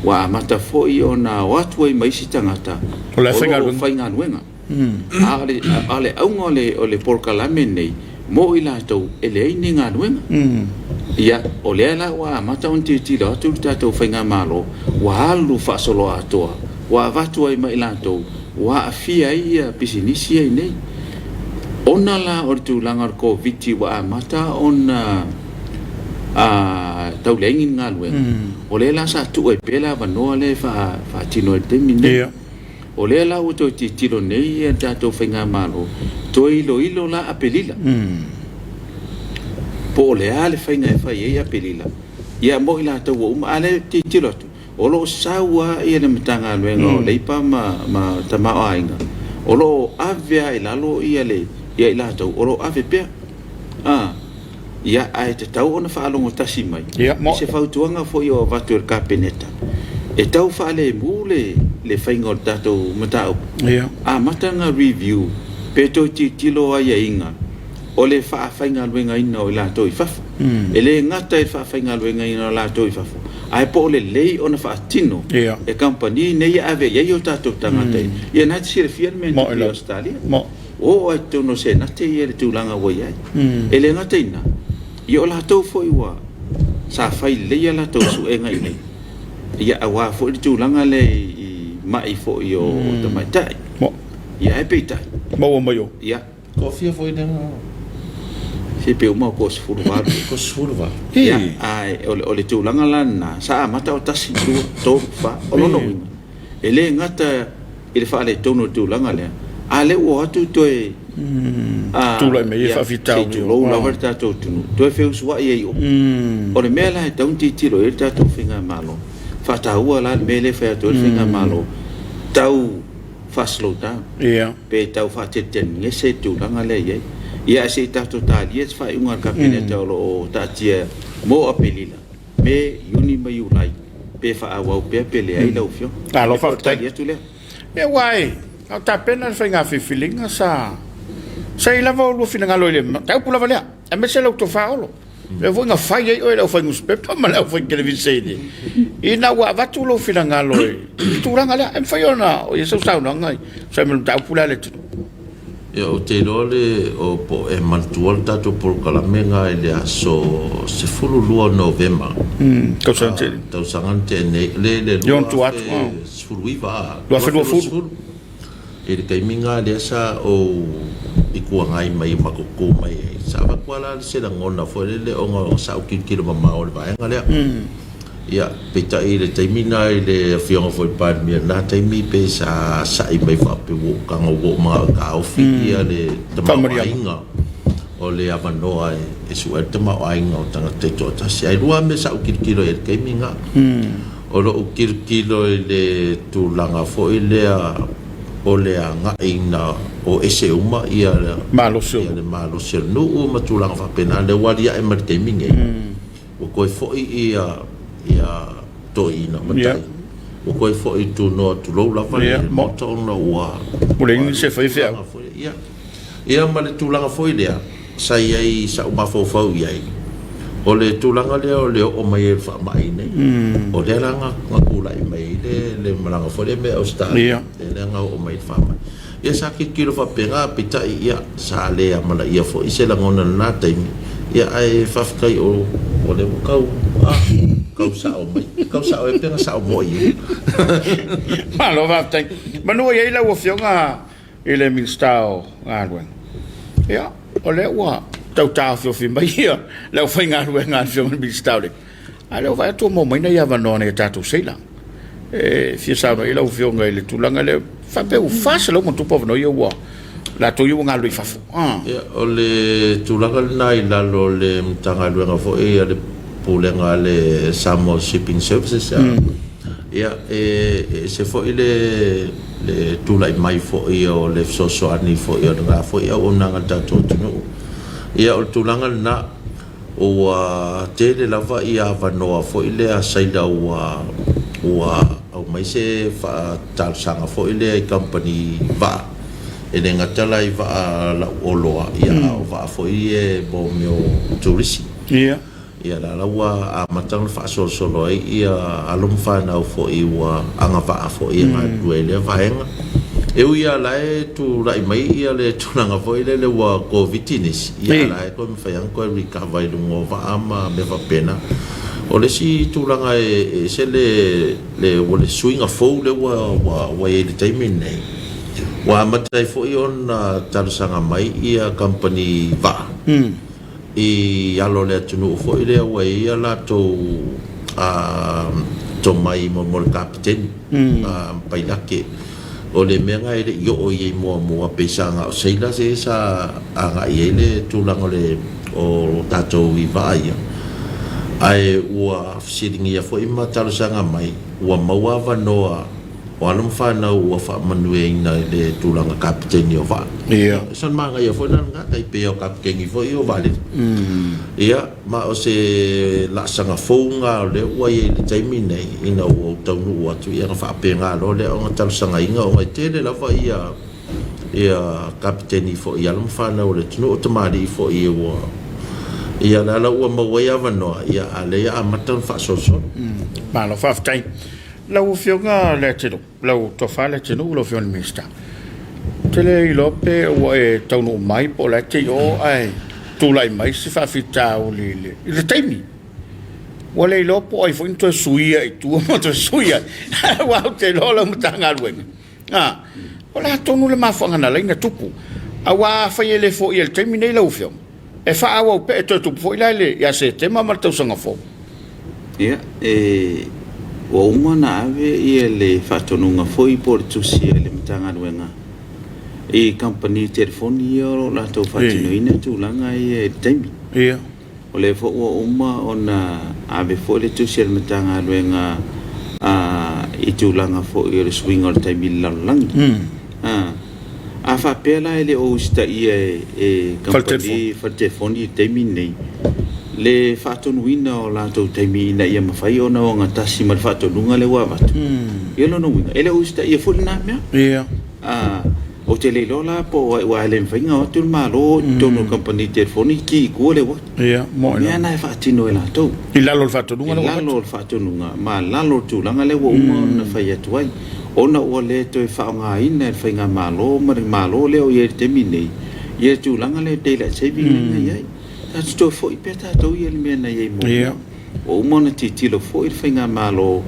ua amata foi ona o atu ai ma isi tagata o lo o faigaluega. A o le auga o le polokalame lenei, Mo i latou e leai ni galuega. Ia, o lea la ua amata ona tilotilo atu le tatou Faigamalo, ua alu faasoloatoa, ua avatu ai ma i latou ua aafia ai ia pisinisi ia i inei. Ona la o le tulaga o le Koviti ua amata ona tau leai ni galuega, o lea la sa tuu ai pea le avanoa lea e faatino ai i le taimi lenei. O lea la ua toe tilotilo nei le tatou Faigamalo, toe iloilo la Aperila, po o le a le faiga e fai ai Aperila, ia mo i latou ua uma. A o lea e tilotilo atu, o lo o sau lava le Matagaluega o Leipa ma Tamaoaiga, o lo o ave lava i lalo ia i latou o lo o ave pea. Ia, ae tatau ona faalogo tasi mai i se fautuaga foi o avatu e le Kapeneta e tau faalemu le faiga o le tatou mataupu, amata ona review pe toe tilotilo aiaiga o le faafaigaluegaina o i latou i fafo. E le gata i le faafaigaluegaina o latou i fafo, ae po o lelei ona faatino e kamupani nei e ave i ai o tatou tagata. Ia lena e te silafia le mea na tupu i Ausetalia. Ua oo lava i totonu o Senate ia le tulaga ua i ai. E le gata i lena, ia o latou foi ua sa fai lelei a latou suega i inei, ia aua foi le tulaga lea i mai foi o tamaitai. Ia ae peitai. Maua mai o. Ia. Toafia foi lea. Se pe uma o ko 18. Ko 18. Ia, ae o le tulaga la lena, sa amata o 1, 2, 3, 4, o lona uiga, E le gata i le faaletonu o le tulaga lea, a o lea ua o atu toe tulai mai ai faafitauli, se i tulou lava le tatou atunuu, toe feusuai ai i o. O le mea la e tatau ona tilotilo i ai le tatou Faigamalo, faataua la le mea lea e fai atu ai le Faigamalo, tau faa-slow down, pe tau faatelegese le tulaga lea e i ai. Ia ae se i tatou talia se faaiuga a le Kapeneta o lo o taatia mo Aperila. Me, Iuni ma Iulai, pe faaauau pea pe leai lau Afioga. Malo E pei o le faafetai. tali atu lea. Ia aua e, a o tapena le faiga filifiliga sa sa i ai lava olua finagalo i le mataupu lava lea, aemaise lau tofa Olo. Lea foi na fai ai oe e le aufai nusipepa ma le aufai televisene ina ua avatu lou finagalo i le tulaga lea. E mafai ona i ai sau saunoaga e tusa ai ma le mataupu lea a le atunuu. Ia, ou te iloa le, o, po o e manatua le tatou polokalame lena i le aso 12 o Novema. Tausaga na tea nei. Tausaga na tea nei, le, le 2019, a, 2020. I le taimi lena lea sa ou Itu Agai mai matou tu mai ai, sa avatu lava la se lagona foi lele ona sa ou tilotilo mamao i le vaega lea. Ia, peitai i le taimi lena i le Afioga foi i le Palemia i lena taimi pe sa sa'i mai faapea ua ou tago ua ou manao e taofi ia le tamaoaiga o le avanoa e sue ai le tamaoaiga o tagata taitoatasi. Ae lua lava mea sa ou tilotilo i ai i le taimi lena. O lou tilotilo i le tulaga foi lea o le agaiina o ese uma ia le malosi o le nuu ma tulaga faapena, lea ua aliae mai i le taimi nei. Ua toe foi ia ia toeaiina matai. Ua toe foi i Tunoa tulou lava le Maota ona ua Ua leai nisi e faia feau. Ia. Ia ma le tulaga foi lea sa i ai sa ou mafaufau i ai, o le tulaga lea o le oo mai ai o le faamai nei. O lea la na tulai mai ai le le malaga foi lea mai Ausetalia, lea na oo mai ai le faamai. Ia sa tilotilo faapena, peitai ia sa le amanaia foi se lagona i lena taimi, ia ae faafetai o o lea ua tau a tau sao mai. Tau sao ai pe na sao moi ai. Malo faafetai. Manu o i ai lau Afioga i le Minisita o Galuega. Ia, o lea ua tau taofiofi mai ia le aufaigaluega a le Afioga i le Minisita o le A o lea ua vaai atu ua maua mai nai avanoa nai a tatou seila. E fia saunoa i ai lau Afioga i le tulaga lea, faapea ua 400 ma tupu avanoa ia ua latou ia ua galulue i fafo. Ah. Ia, o le tulaga lena i lalo o le Matagaluega foi a le Pulega a le Samoa Shipping Services, ia, e ese foi le le tulai mai foi o le fesoasoani foi o lena foi auaunaga i le tatou atunuu. Ia, o le tulaga lena. Ua tele lava ia avanoa foi lea sailor ua ua aumai se talosaga foi lea i kamupani vaa e le gata la i vaa lau oloa ia a o vaa foi ia mo mea o turisi. Ia. Ia la la ua amata ona faasolosolo ai ia alo ma fanau foi ua agavaa foi e galulue i lea vaega. E ui lava la e tulai mai ia le tulaga foi lele ua Koviti nisi, ia a la e toe mafai lava ona toe recover i luga o vaa ma mea faapena. O le isi tulaga e ese le le ua le suiga fou lea ua ua ua i ai i le taimi lenei, ua amata ai foi ona talosaga mai ia kamupani vaa i alo o le atunuu foi lea ua i ai a latou tomai mo le kapeteni ma pailate. O le mea lena e le i oo i ai muamua, pei sa na o sailors ia sa agai i ai le tulaga o le o tatou i vaa ia, ae ua fesiligia foi ma talosaga mai ua maua avanoa o alo ma fanau ua faamanuiaina i le tulaga kapeteni o vaa. Ia. O se manaia foi la lena, tai pei o kapeteni foi o vaalele. Ia, ma o se laasaga fou lena o lea ua i ai i le taimi lenei, ina ua ou taunuu atu, ia ona faapena loa lea ona talosagaina, ona e tele lava ia ia kapeteni foi i alo ma fanau a le atunuu, o tamalii foi ua ia o lea la ua maua ai avanoa, ia a o lea o le a amata ona faasolosolo. Malo faafetai. Lau Afioga Leatinuu, lau Tofa Leatinuu lau Afioga i le Minisita, ou te le iloa pe ua e taunuu mai po o la e te i o ae tulai mai se faafitauli i le taimi. Ua le iloa po o ai foi na toe suia i tua ma toe sui ai, aua ou te iloa o lau Matagaluega, o le a tonu le mafuaaga na ala ai ona tupu. Aua afai e le foia i le taimi nei lau Afioga, E faaauau pea, e toe tupu foi la ia Setema ma le tausaga fou. Ia, e, ua uma ona ave ia le faatonuga foi po o le tusi a le Matagaluega i kamupani telefoni ia o lo o latou faatinoina tulaga ia i le taimi. Ia. O lea foi ua uma ona ave foi le tusi a le Matagaluega i tulaga foi o le suiga o le taimi i le lalolagi. A faapea la e le o usitaia e kamupani faletelefoni i le taimi lenei le faatonuina o latou taimi ina ia mafai ona ogatasi ma le faatonuga lea ua avatu, ia o lona uiga e le o usitaia foi lena mea. Ia. Ou te le iloa la po o ai, aua e le mafai ona o atu le Malo i totonu o le kamupani telefoni ki i tua le uafu. Ia, O mea na e faatino e latou. I lalo o le faatonuga lea ua avatu. I lalo o le faatonuga ma lalo o le tulaga lea ua uma ona fai atu ai. Ona ua le toe faaaogaina e le Faigamalo ma le Malo lea o i ai i le taimi lenei ia le tulaga lea o le daylight saving lea na i ai. Tatou toe foi pea tatou ia i le mea na i ai muamua. Ua uma ona tilotilo foi le Faigamalo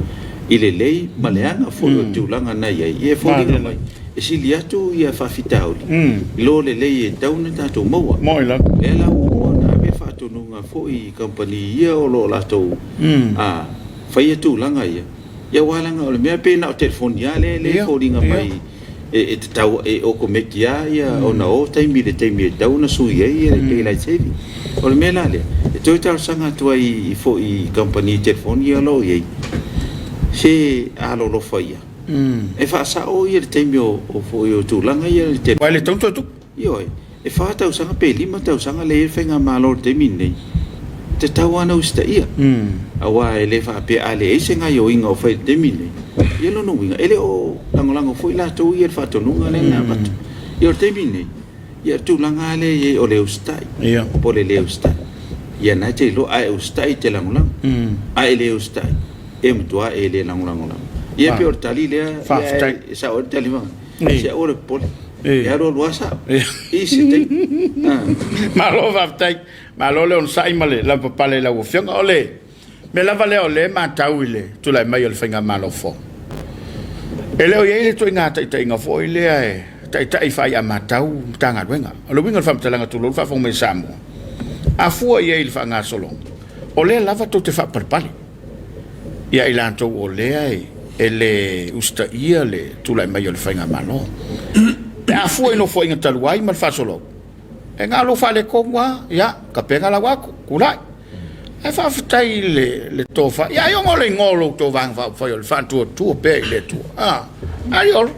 i lelei ma leaga foi o le tulaga na i ai, ia e foliga mai e sili atu ia faafitauli i lo lelei e tatau ona tatou maua. O lea la ua uma ona ave faatonuga foi i kamupani ia o lo o latou faia tulaga ia, ia aua leaga o le mea pei na o telefoni lava lea e foliga mai e tatau e okomeki lava ia ona o taimi i le taimi e tatau ona sui ai le daylight saving. O le mea la lea, e toe talosaga atu ai foi i kamupani telefoni ia o lo o i ai, se alolofa ia, e faasao ia le taimi o foi o tulaga ia i le Aua e le tatau ona toe tupu. Ioe, e fa tausaga pe lima tausaga lea e i ai le faigamalo i le taimi lenei, e tatau lava ona usitaia. Aua e le faapea a leai se gaoioiga o fai i le taimi lenei, ia lona uiga, e le o lagolago foi latou ia i le faatonuga lea na avatu. Ia o le taimi lenei, ia o le tulaga lava lea e i ai o le usitai po o le le usitai. Ia lena e te iloa, a e usitai e te lagolago, a e le usitai, e matua e le lagolago lava. Ia pei o le tali lea, e sao ai le tali Se aua le popole. E alu alu lava sao. I se taimi. Malo faafetai. Malo le onosai ma le lavapapale i lau Afioga. O le mea lava lea o lea e matau i le tulai mai o le faigamalo fou. E le o i ai le ituaiga taitaiga foi lea e taitai faaiamatau Matagaluega. O le uiga o le faamatalaga tulou le faafofoga mai a Samoa, a fua i ai i le faagasologa, o lea lava tou te faapalepale ia i latou o lea e le usitaia le tulai mai o le faigamalo. Pe a fua i Nofoaiga talu ai ma le faasologa, e na o lou faaletonu lava, ia, tapena lau atu, tulai. Ae faafetai i le tofa. Ia ai ona o le igoa o lo outou Vaega Faaupufai o le Faatuatua Pea i le Atua. A, ai Olo.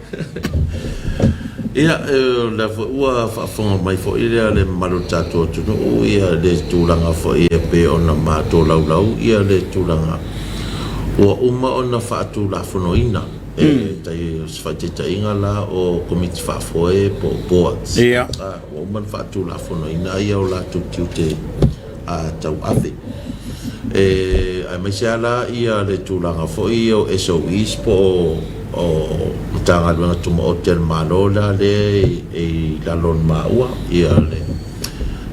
Ia, o lea foi ua faafofoga mai foi le mamalu o le tatou atunuu ia le tulaga foi e pei ona matou laulau ia le tulaga ua uma ona faatulafonoina e tai o se faataitaiga la o Komiti Faafoe po o Boards. Ua uma ona faatulafonoina ia o latou tiute tauave. E, aemaise lava la ia le tulaga foi ia o SOEs po o o Matagaluega Tumaoti a le Malo la lea e i lalo o le maua ia le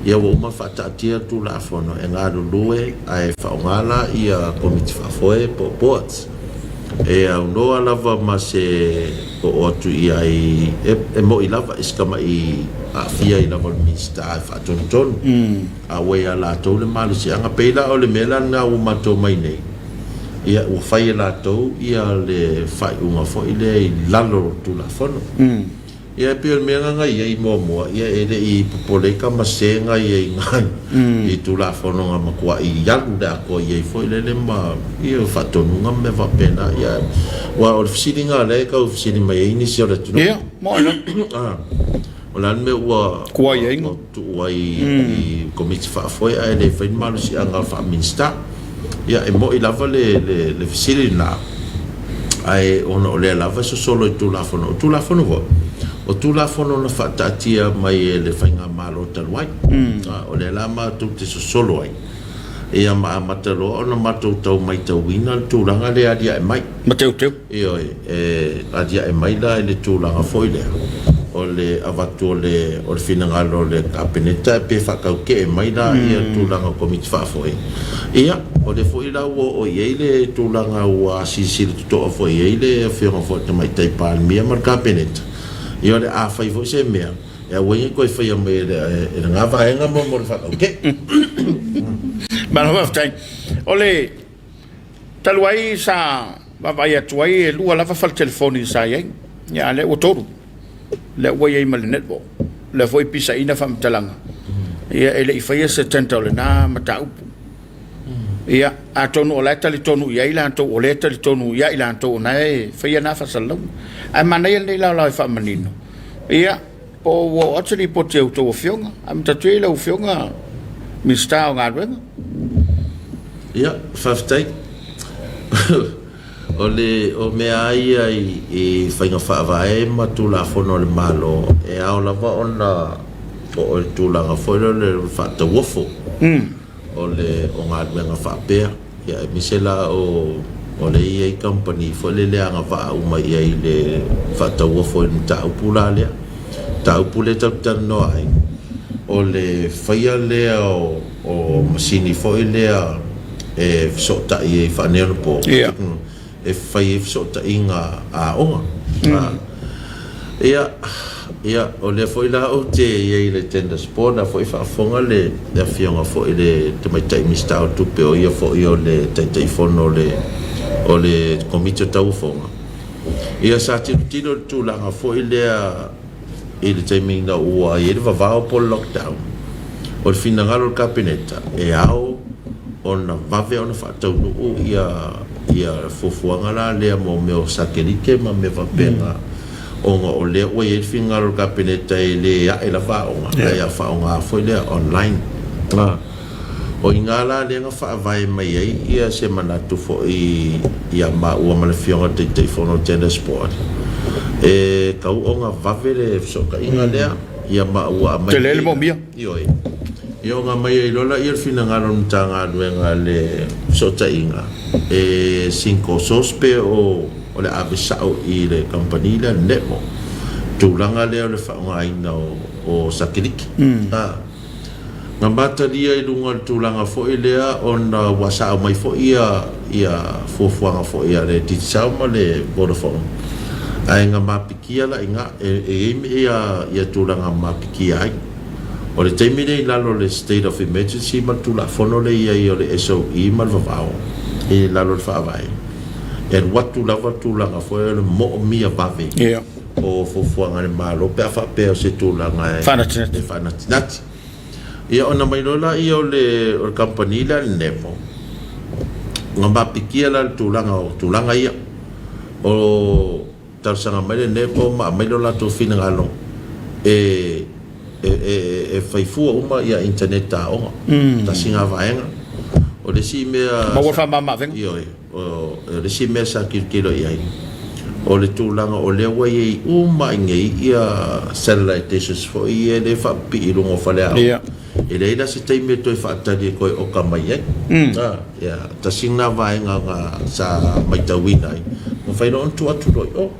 ia ua uma faataatia le Tulafono e galulue ae faaaoga la ia Komiti Faafoe po o Boards e aunoa lava ma se oo atu i ai e moi lava i si tamai aafia ai lava o le Minisita e faatonutonu a ua ia latou le malosiaga. Pei la o le mea la lena ua matou mai nei, ia ua fai e latou ia le faaiuga foi lea i lalo o le Tulafono. Ia e pei o le mea lena na i ai muamua, ia e le i popole ai tama sese na i ai i Tulafono na matuai alu le atoa i ai foi lele ma ia faatonuga ma mea faapena. Ia aua o le fesiliga lea e tau fesili mai ai nisi o le atunuu. Ia, mo le. O le a le mea ua tuu ai i Komiti Faafoe ae le fai ni malosiaga faa-Minisita? Ia, e moni lava le fesili lena, ae ona o lea lava e sosolo i Tulafono. O Tulafono foi, o Tulafono na faataatia mai e le Faigamalo talu ai. O lea la matou te sosolo ai, ia ma amata loa ona matou tau matauina le tulaga lea e aliae mai. Ma teuteu. Ioe, e aliae mai la i le tulaga foi lea o le avatu o le o le finagalo o le Kapeneta pe faatautee mai la ia tulaga o Komiti Faafoe. Ia, o lea foi la ua oo i ai le tulaga ua silasila totoa foi i ai le Afioga foi i le Tamaitai Palemia ma le Kapeneta, ia o le a fai foi se mea e aua ai ne i toe faia mai e lena vaega mo le faatautee. Malo faafetai. O le Talu ai sa vaavaai atu ai e lua lava fale telefoni sa i ai, ia a o lea ua tolu, lea ua i ai ma le netball, lea foi e pisaina faamatalaga, ia e le i faia se tender o lena mataupu. Ia, atonu o la e talitonu i ai latou, o lea e talitonu ia i latou o na e faia na faasalalauga. Ae manaia lenei laolao e faamanino, ia, po ua oo atu se lipoti a outou afioga, amata atu ia i lau Afioga Minisita o Galuega. Ia, faafetai. O le, o mea lava ia i faiga faavae ma Tulafono a le Malo, e ao lava ona oo i le tulaga foi lea o le faatauofo o le, o galuega faapea. Ia aemaise la o, o lea e i ai kamupani foi lele e agavaa uma i ai i le faatauofo i le mataupu la lea. Mataupu lea tatou te talanoa ai, o le faia lea o O masini foi lea e fesootai ai faaneionapo, e fai ai fesootaiga a aoga. Ia, ia, o lea foi la ou te i ai i le Tenders Board, o la foi e faafofoga le Afioga foi i le Tamaitai Minisita o Tupe, o ia foi o le Taitaifono o le, o le Komiti o Tauofoga. Ia, sa tilotilo i le tulaga foi lea I le taimi ina ua i ai le vavao po o le lockdown, o le finagalo o le Kapeneta e ao ona vave ona faataunuu ia ia fuafuaga la lea mo mea o satelite ma mea faapena ona o lea ua i ai le finagalo o le Kapeneta e le ae lava aoga ae a faaaoga foi lea online. O i ina la lea na faavae mai ai ia se manatu foi ia maua ma le Afioga i le Taitaifono o le Tenders Board, e tau ona vave le fesootaiga lea, ia ma ua aumai Tele le moomia. Ioe. Ia ona aumai ai loa lea le finagalo o le Matagaluega i le fesootaiga e single source pe o le ave sao i le kamupani lea le network, tulaga lea o le faaaogaina o satelite. Na matalia i luga o le tulaga foi lea ona ua sao mai foi ia ia fuafuaga foi a le Digicel ma le Vodafone ae na mapikia la i ina e i ai ia ia tulaga mapikia ai. O le taimi lea i lalo o le State of Emergency ma le Tulafono lea e i ai o le SOE ma le vavao i lalo o le Faavae, e alu atu lava le tulaga foi lea o le moomia vave o fuafuaga a le Malo pe a faapea o se tulaga e faanatinati. Ia ona mai loa lea o le o le kamupani lea a le NEVO, na mapikia la le tulaga o tulaga ia. O talosaga mai le NEVO ma aumai lo latou finagalo e e fai fua uma ia internet a aoga. Tasi lena vaega. O le isi mea. Maua le faamama-avega. Ioe. O le isi mea sa tilotilo i ai, o le tulaga o lea ua i ai uma i nei ia satellite dishes foi ia lea e faapipii i luga o faleaoga. E leai la se taimi e toe faatali e toe oka mai ai. Ia, tasi lena vaega sa matauina ai. Mafai loa ona tuu atu loa i o.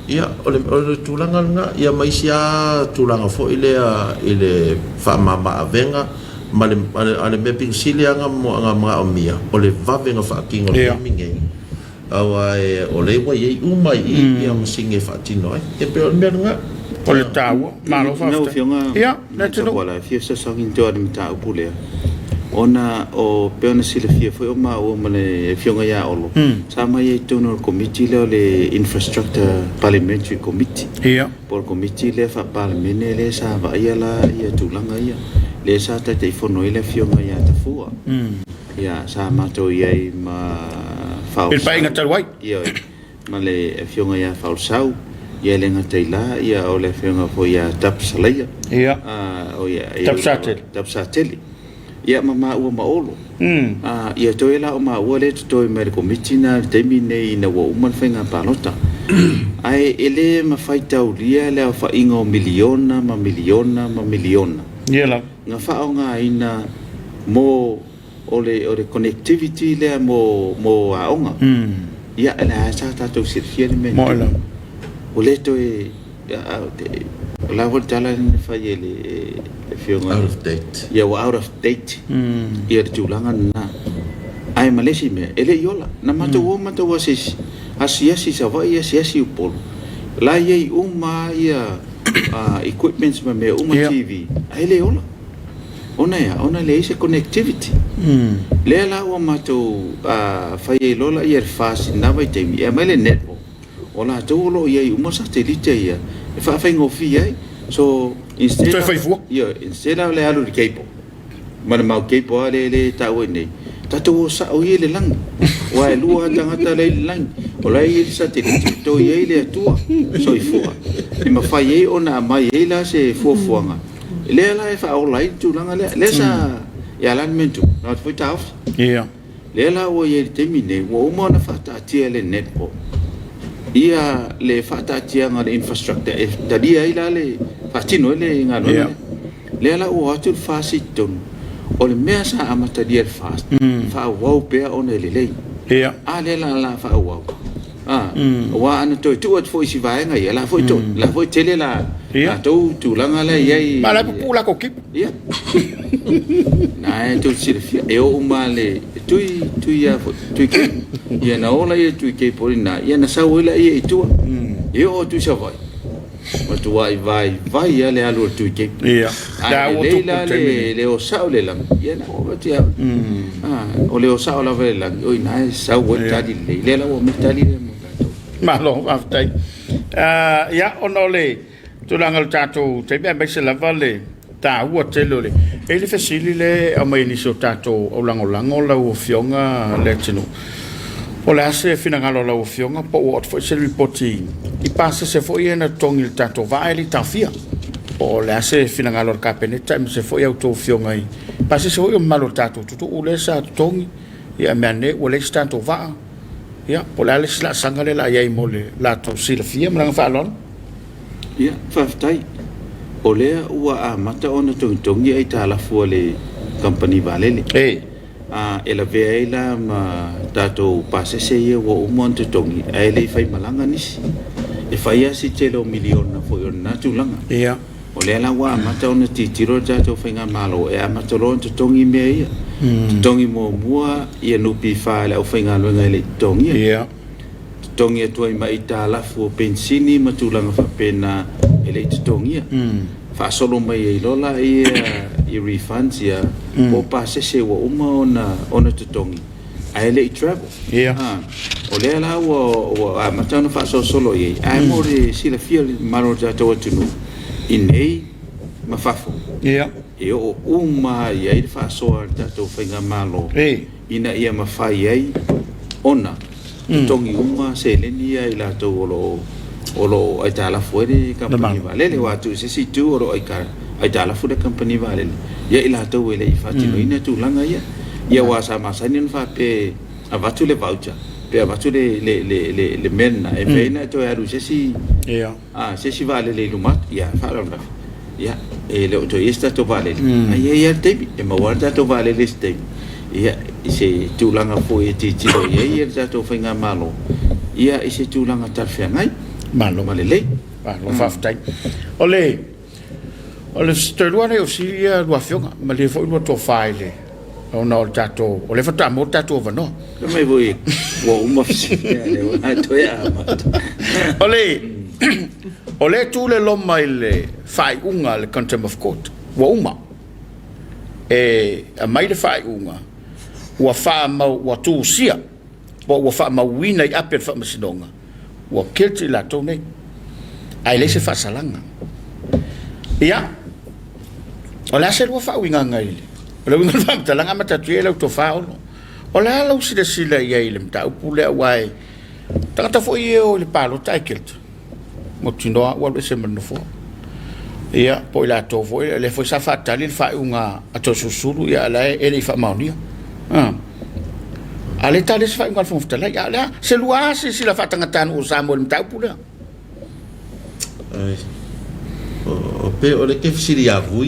Ia, o le, o le tulaga lena, ia ma isi lava tulaga foi lea i le faamama avega ma le, a le mea pito sili lava ona manaomia, o le vave ona faatino i le taimi lenei, aua o lea ua i ai uma i i ia masini e faatino ai. E pei o le mea lena. O le taua. Malo Lau faafetai. Afioga Ia, Leatinuu. Tapuala, e fia fesoasoani atu i le mataupu lea, ona o pei ona silafia foi o maua ma le Afioga ia Olo, sa mai ai i totonu o le Komiti lea o le Infrastructure Parliamentary Committee, po o le Komiti lea Faa-Palemene lea sa vaaia la ia tulaga ia, lea sa Taitaifono ai le Afioga ia Tafua. Ia, sa matou i ai ma I le paeaiga talu ai. Ioe, ma le Afioga ia Faolesau, ia e le gata i la, ia o le Afioga foi ia Tapsalaia. O ia, Tapsatele. Tapsatele. Ia ma maua ma Olo. Ia toe la o maua lea e totoe mai le Komiti lena i le taimi lenei ina ua uma le faiga palota. Ae e le mafai taulia le aofaiga o miliona ma miliona ma miliona. Ia lava. Na faaaogaina mo o le o le connectivity lea mo mo aoga. Ia o lea sa tatou silafia le mea na tupu. Ua le toe o le a foi le tala lea na fai e le afioga Out of date. Ia ua out of date ia le tulaga lena. Ae ma le isi mea, e le i ola. Na matou o matou asiasi, asiasi i Savaii, asiasi i Upolu, la e i ai uma lava ia equipments ma mea uma, TV, ae le ola. Ona e a? Ona e leai se connectivity. Lea la ua matou fai ai loa ia le FAST i lena vaitaimi e aumai le network, o latou o lo o i ai uma satelite ia e faafaigofie ai. So instead Toe fai fua. Ioe, instead o le alu i le cable ma le mau cable lava lea e taua i inei, tatou o sao ia i le lagi. Aua e lua lava tagata la e i le lagi, o la e i ai le satelite, toe i ai le Atua soifua e mafai ai ona aumai ai la se fuafuaga Lea la e faaola ai le tulaga lea. Lea sa e ala le mea na tupu, na o atu foi taofi. Lea la ua i ai i le taimi lenei, ua uma ona faataatia e le NETPO ia le faataatiaga o le infrastructure e talia ai la le faatino ai le galuega lea. Lea la ua o atu le FAST i totonu, o le mea sa amatalia e le FAST, faaauau pea ona e lelei. A lea la o le a faaauau. Aua ana toe tuu atu foi i si vaega ia, la foi to, la foi tele la latou tulaga la e i ai. Ma la e pupuu latou kipa. Ia. Na e tou te silafia, e oo uma le tui, tui a foi, tui kei. Ia na ola ia tui kei poli na, ia na sau ai laia i tua. E oo atu i Savaii, matuai vaivai lava le alu a le tui kei. Ia. Ae lelei la le o sao i le lagi, ia na oo atu ia, o le o sao lava i le lagi, o i ina e sau ai le tali lelei. Lea la ua aumai le tali lea mo tatou. Malo, faafetai. Ia, ona o le tulaga o le tatou taimi, aemaise lava le taua tele o le... E i ai le fesili lea e aumai e nisi o tatou aulagolago lau Afioga Leatinuu. Po o le a se finagalo o lau Afioga po ua oo atu foi se lipoti i pasese foi ia na totogi i le tatou vaa e le i taofia. Po o le a se finagalo o le Kapeneta aemaise foi a outou afioga i pasese foi o mamalu o le tatou atunuu lea sa totogi, ia ae meaane ua leai se tatou vaa. Ia, po o le a le isi laasaga lea o le a i ai mo le latou silafia ma le agaga faaaloalo. Ia, faafetai. O lea ua amata ona togitogi aitalafu a le kamupani vaalele. A e lavea ai la ma tatou pasese ia ua uma ona totogi ae le i faimalaga nisi. E fai lava si tele o miliona foi o lena tulaga. O lea la ua amata ona tilotilo le tatou faigamalo e amata loa ona totogi mea ia. Totogi muamua ia NPF e le aufaigaluega e le i totogia. Totogi atu ai ma aitalafu o penisini ma tulaga faapena e le i totogia. Faasolo mai ai loa laia i refunds ia po o pasese ua uma ona totogi ae le i travel. O lea la ua amata ona faasolosolo i ai, ae mo le silafia e le mamalu o le tatou atunuu i nei ma fafo, e oo uma lava i ai le faasoa a le tatou faigamalo ina ia mafai ai ona totogi uma seleni ia i latou o lo o o lo o aitalafu ai le kamupani vaalele. Aua atu i se isi itu o lo o aitalafu le kamupani vaalele ia i latou e le i faatinoina tulaga ia. Ia aua sa masani ona faapea e avatu le voucher pe avatu le le le le mea lena e mafai ona e toe alu i se isi se isi vaalele i luma atu. Ia faalavelave ia e le o toe i ai se tatou vaalele ae i ai lava le taimi e maua lava le tatou vaalele i se taimi. Ia, i se tulaga foi e tilotilo i ai le tatou faigamalo ia, i se tulaga talafeagai Malo. ma lelei. Malo, faafetai. O le o le toe lua lea o fesili ia lua afioga, malie foi lua tofa i le ona o le tatou, o lea faatoa maua le tatou avanoa. Fai mai foi ua uma fesili, a lea ua toe amata. O le o lea tu le loma i le faaiuga a le Contempt of Court. Ua uma. E aumai le faaiuga ua faamau, ua tusia po ua faamauina i ape o le Faamasinoga ua guilty i latou nei, ae leai se faasalaga. Ia, o le a se lua faauigaga i le, o le uiga o le faamatalaga, amata atu ia i lau tofa Olo. O le a lau silasila i ai i le mataupu lea, aua e tagata foi e o i le palota ae guilty, mautinoa ua alu ese ma le nofoa. Ia, po o i latou foi, o lea foi sa faatali le faaiuga a Toeolesulusulu, ia a o la e le i faamaonia. A o lea e tali se faaiuga a le Fofoga Fetalai. A o le a se lua silasila faatagatanuu o Samoa i le mataupu lea? Ai, o pe o le ke fesili ia vui.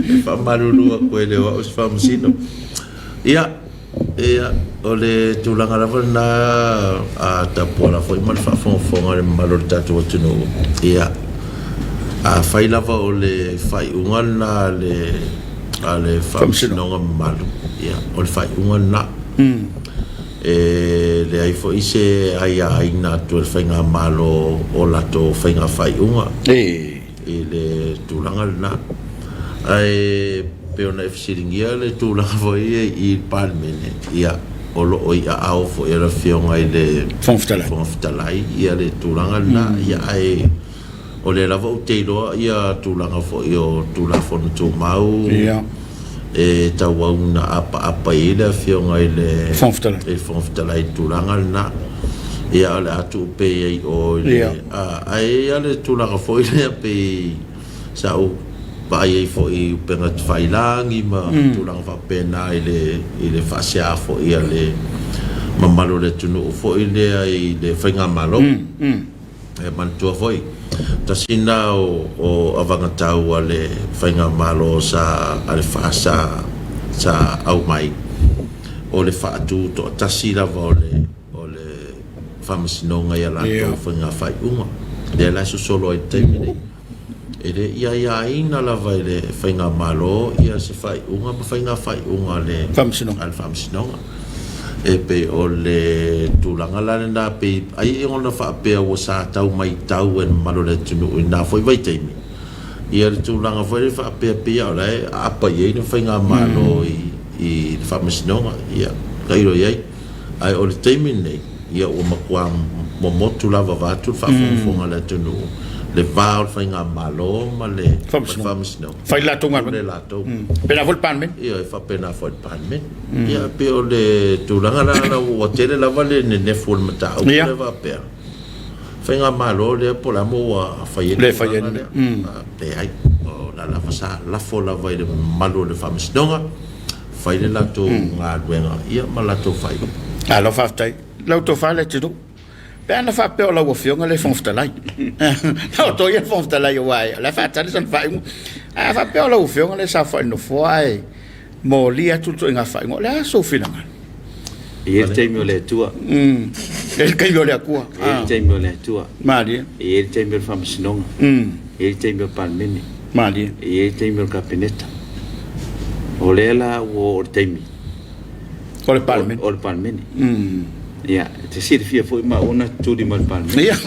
E faamalulu atu e le o au se faamasino. Ia, Ia, o le tulaga lava lena a Tapuala foi ma le faafogafoga a le mamalu o le tatou atunuu, ia, afai lava o le faaiuga lena a le, a le Faamasinoga mamalu, ia, o le faaiuga lena. E leai foi se aiaina atu e le Faigamalo o latou faiga faaiuga. I le tulaga lena. Ae pei ona e fesiligia le tulaga foi ia i le Palemene, ia, o lo o i aao foi o le Afioga i le Fofoga Fetalai. Fofoga Fetalai ia le tulaga lena. Ia, ae o lea lava ou te iloa ia tulaga foi o Tulafono Tumau e tauau ina apaapa i ai le Afioga i le Fofoga Fetalai. i le Fofoga Fetalai i le tulaga lena. Ia, o le a tuu pea i ai i o i le Ae i ai lava le tulaga foi lea pei sa ou vaai ai foi i upega tafailagi ma tulaga faapena i le i le faasea foi a le mamalu o le atunuu foi lea i le faigamalo. E manatua foi, tasi lena o avagatau a le faigamalo sa a le FAST sa sa aumai, o le faatu toatasi lava o le o le Faamasinoga i a latou faiga faaiuga, lea la e sosolo ai i le taimi nei. E le i aiaina lava e le Faigamalo ia se faaiuga ma faiga faaiuga a le Faamasinoga. E pei o le tulaga la lena, pei ai ona faapea ua sa tau matau e le mamalu o le atunuu i lena foi vaitaimi, ia le tulaga foi lea faapea pei lava o la e aapa i ai le Faigamalo i le Faamasinoga. Ia, tailo i ai. Ae o le taimi lenei, ia ua matua momotu lava vaeatu le faafogafoga a le atunuu, le va o le Faigamalo ma le Faamasinoga. Fai le latou galuega. Pule latou. Faapena foi le Palemene. Ia, e faapena foi le Palemene. Ia, e pei o le tulaga la la ua tele lava le nenefu o le mataupu lea faapea, Faigamalo lea po o le a mea ua fai ai le tulaga lea. Leai, o la lava sa lafo lava i le mamalu o le Faamasinoga. Fai le latou galuega ia ma latou faaiuga. Malo faafetai. Lau tofa Leatinuu. Pe ana faapea o lau Afioga le Fofoga Fetalai. Na o outou ia le Fofoga Fetalai aua o la e faatali sana faaiuga. Ae a faapea o lau Afioga le saofai i le Nofoa ae molia atu le ituaiga faaiuga, o le a sou finagalo? E i ai le taimi o le Atua. E i ai le taimi o le Atua. E i ai le taimi o le Atua. Malie. E i ai le taimi o le Faamasinoga. E i ai le taimi o le Palemene. Malie. E i ai le taimi o le Kapeneta. O lea la ua oo i le taimi. O le Palemene. O le Palemene. Ia, e te silafia foi maua na tutuli ma le Palemene. Ia.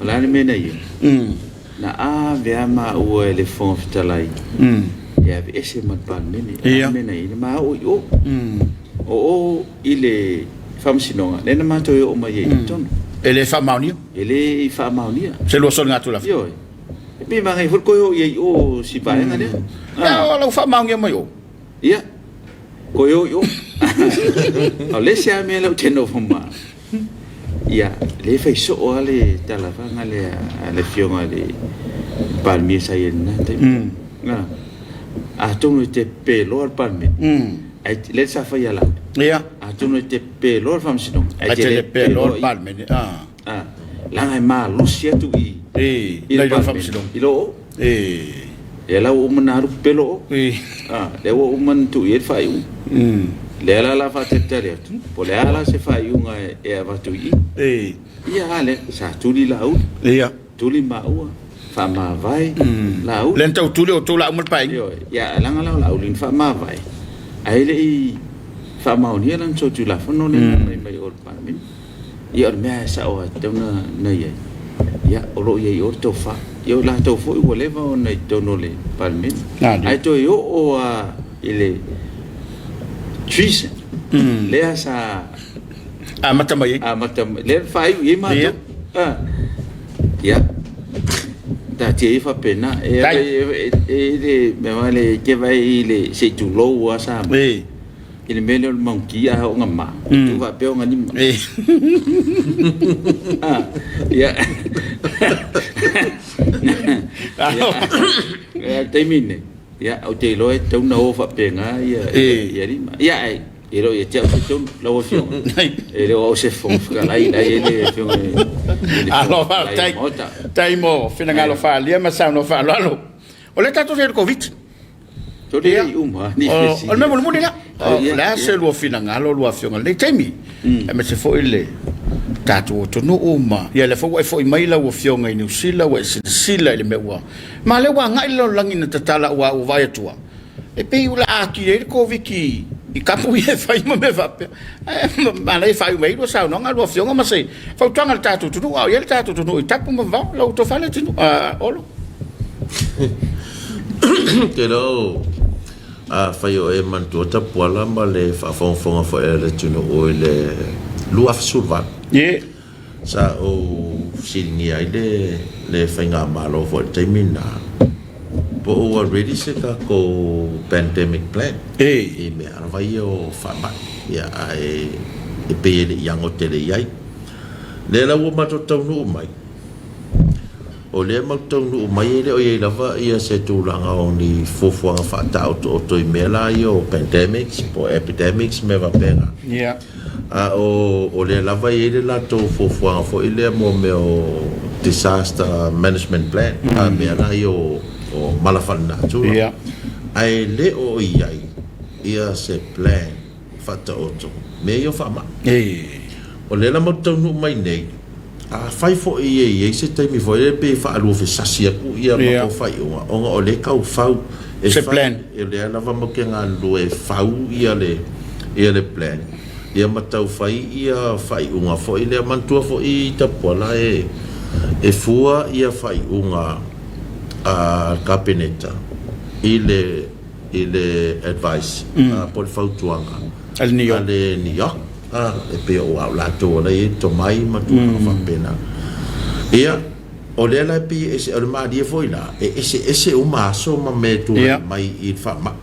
O le a le mea na i ai? Na ave lava maua e le Fofoga Fetalai e aveese ma le Palemene. O le a le mea na i ai? Na ma oo i o. O o i le Faamasinoga, lea na matou oo mai ai i totonu. E le faamaonia. E le i faamaonia. Se lua soligatulafono. Ioe. E pei e manaia foi le toe o i ai i o si vaega lea. Ia, o lau faamaonia mai o. Ia, toe o i o. O le isi lava mea lea ou te nofo ma, ia, lea e fai soo lava le talavaga lea a le Afioga i le Palemia sa i ai i lena taimi. Atonu e te pe loa le Palemene, ae lea sa fai ia Laauli. Atonu e te pe loa le Faamasinoga, ae te le pe loa le Palemene. Leaga e malosi atu i i le Faamasinoga i lo o. Lea la ua uma ona alu pepelo o. Lea ua uma ona tuu i ai le faaiuga. Lea la o le a faatalitali atu, po o le a la se faaiuga e avatu i i. Ia, a lea, sa tuli Laauli. Tuli maua, faamavae Laauli. Lea na tau tuli outou Laauli ma le Paeaiga. Ioe, ia leaga la o Laauli na faamavae, ae le i faamaonia lana solitulafono lea na aumai mai o i le Palemene. Ia o le mea lava e sao lava e tatau ona i ai, ia o lo o i ai i o le tofa. Ia o latou foi ua leva ona i totonu o le Palemene, ae toe oo lava i le treason lea sa amata mai ai. Amata mai, lea na faaiu i ai matou. Ia, taatia ia faapena. E i ai le mea foi lea, e te vaai i le, se i tulou lava Samoa, i le mea lea o le maunki a oo ina ma, e tu faapea ona lima. Ia, le taimi lenei, ia, ou te iloa e tatau ona o faapena ia lima. Ia, ae e le o ia te au se tonu, lau Afioga. E le o au se Fofoga Fetalai, o la e i ai le Afioga i le Alo, Fofoga Fetalai o faafetai. le Maota. Faafetai mo finagalo faaalia ma saunoa faaaloalo. O lea tatou te i le Koviti. Sole e uma ni O fesili. le mea mulimuli lea. O Ia, le a se ia. lua finagalo lua afioga i lenei taimi, aemaise foi le tatou atunuu ma ia lea foi ua e foi mai lau afioga i Niu Sila, ua e silasila i le mea ua ma lea ua agai le lalolagi na tatala aua ua vaai atu lava e pei o le a atili ai le Koviti i kapu ia e fai ma mea faapea. Ae manaia e faaiu mai ai lua saunoaga lua afioga ma se fautuaga i le tatou atunuu, a o i ai le tatou atunuu i tapu ma vavao lau tofa le atunuu. Olo. Ou te iloa o afai o e manatua Tapuala ma le faafogafoga foi a le atunuu i le 2018. Ie. Sa ou fesiligia ai le le faigamalo foi i le taimi lena po o ua ready se tatou pandemic plan Ee. i mea lava ia o faamai. Ia ae e pei e le i ano tele i ai. Lea la ua matou taunuu mai, O lea matou taunuu mai e le o i ai lava ia se tulaga o ni fuafuaga faataotooto i mea la ia o pandemics po o epidemics mea faapena. Yeah. A o, o lea lava e i ai le latou fuafuaga foi lea mo mea o disaster management plan, a mea la ia o, o mala faalenatura. Yeah. Ae le o i ai ia se plan faataoto mea ia o faamai. Ee. O lea la matou taunuu mai nei, afai foi e i ai se taimi foi lea pe faaluafesasi atu ia matou faaiuga ona o lea e tau fau e Se fai plan. o lea lava matou te galulue e fau ia le ia le plan ia ma tau fai ia faaiuga foi lea. Manatua foi Tapuala e e fua ia faaiuga a le Kapeneta i le i le advice po o le fautuaga A le NEOC. a le NEOC, e pei o au latou o la e i ai le tomai ma tulaga faapena. Ia, o lea la e pei e ese, o le malie foi la, e eseese uma aso ma mea e tulai mai i le faamai.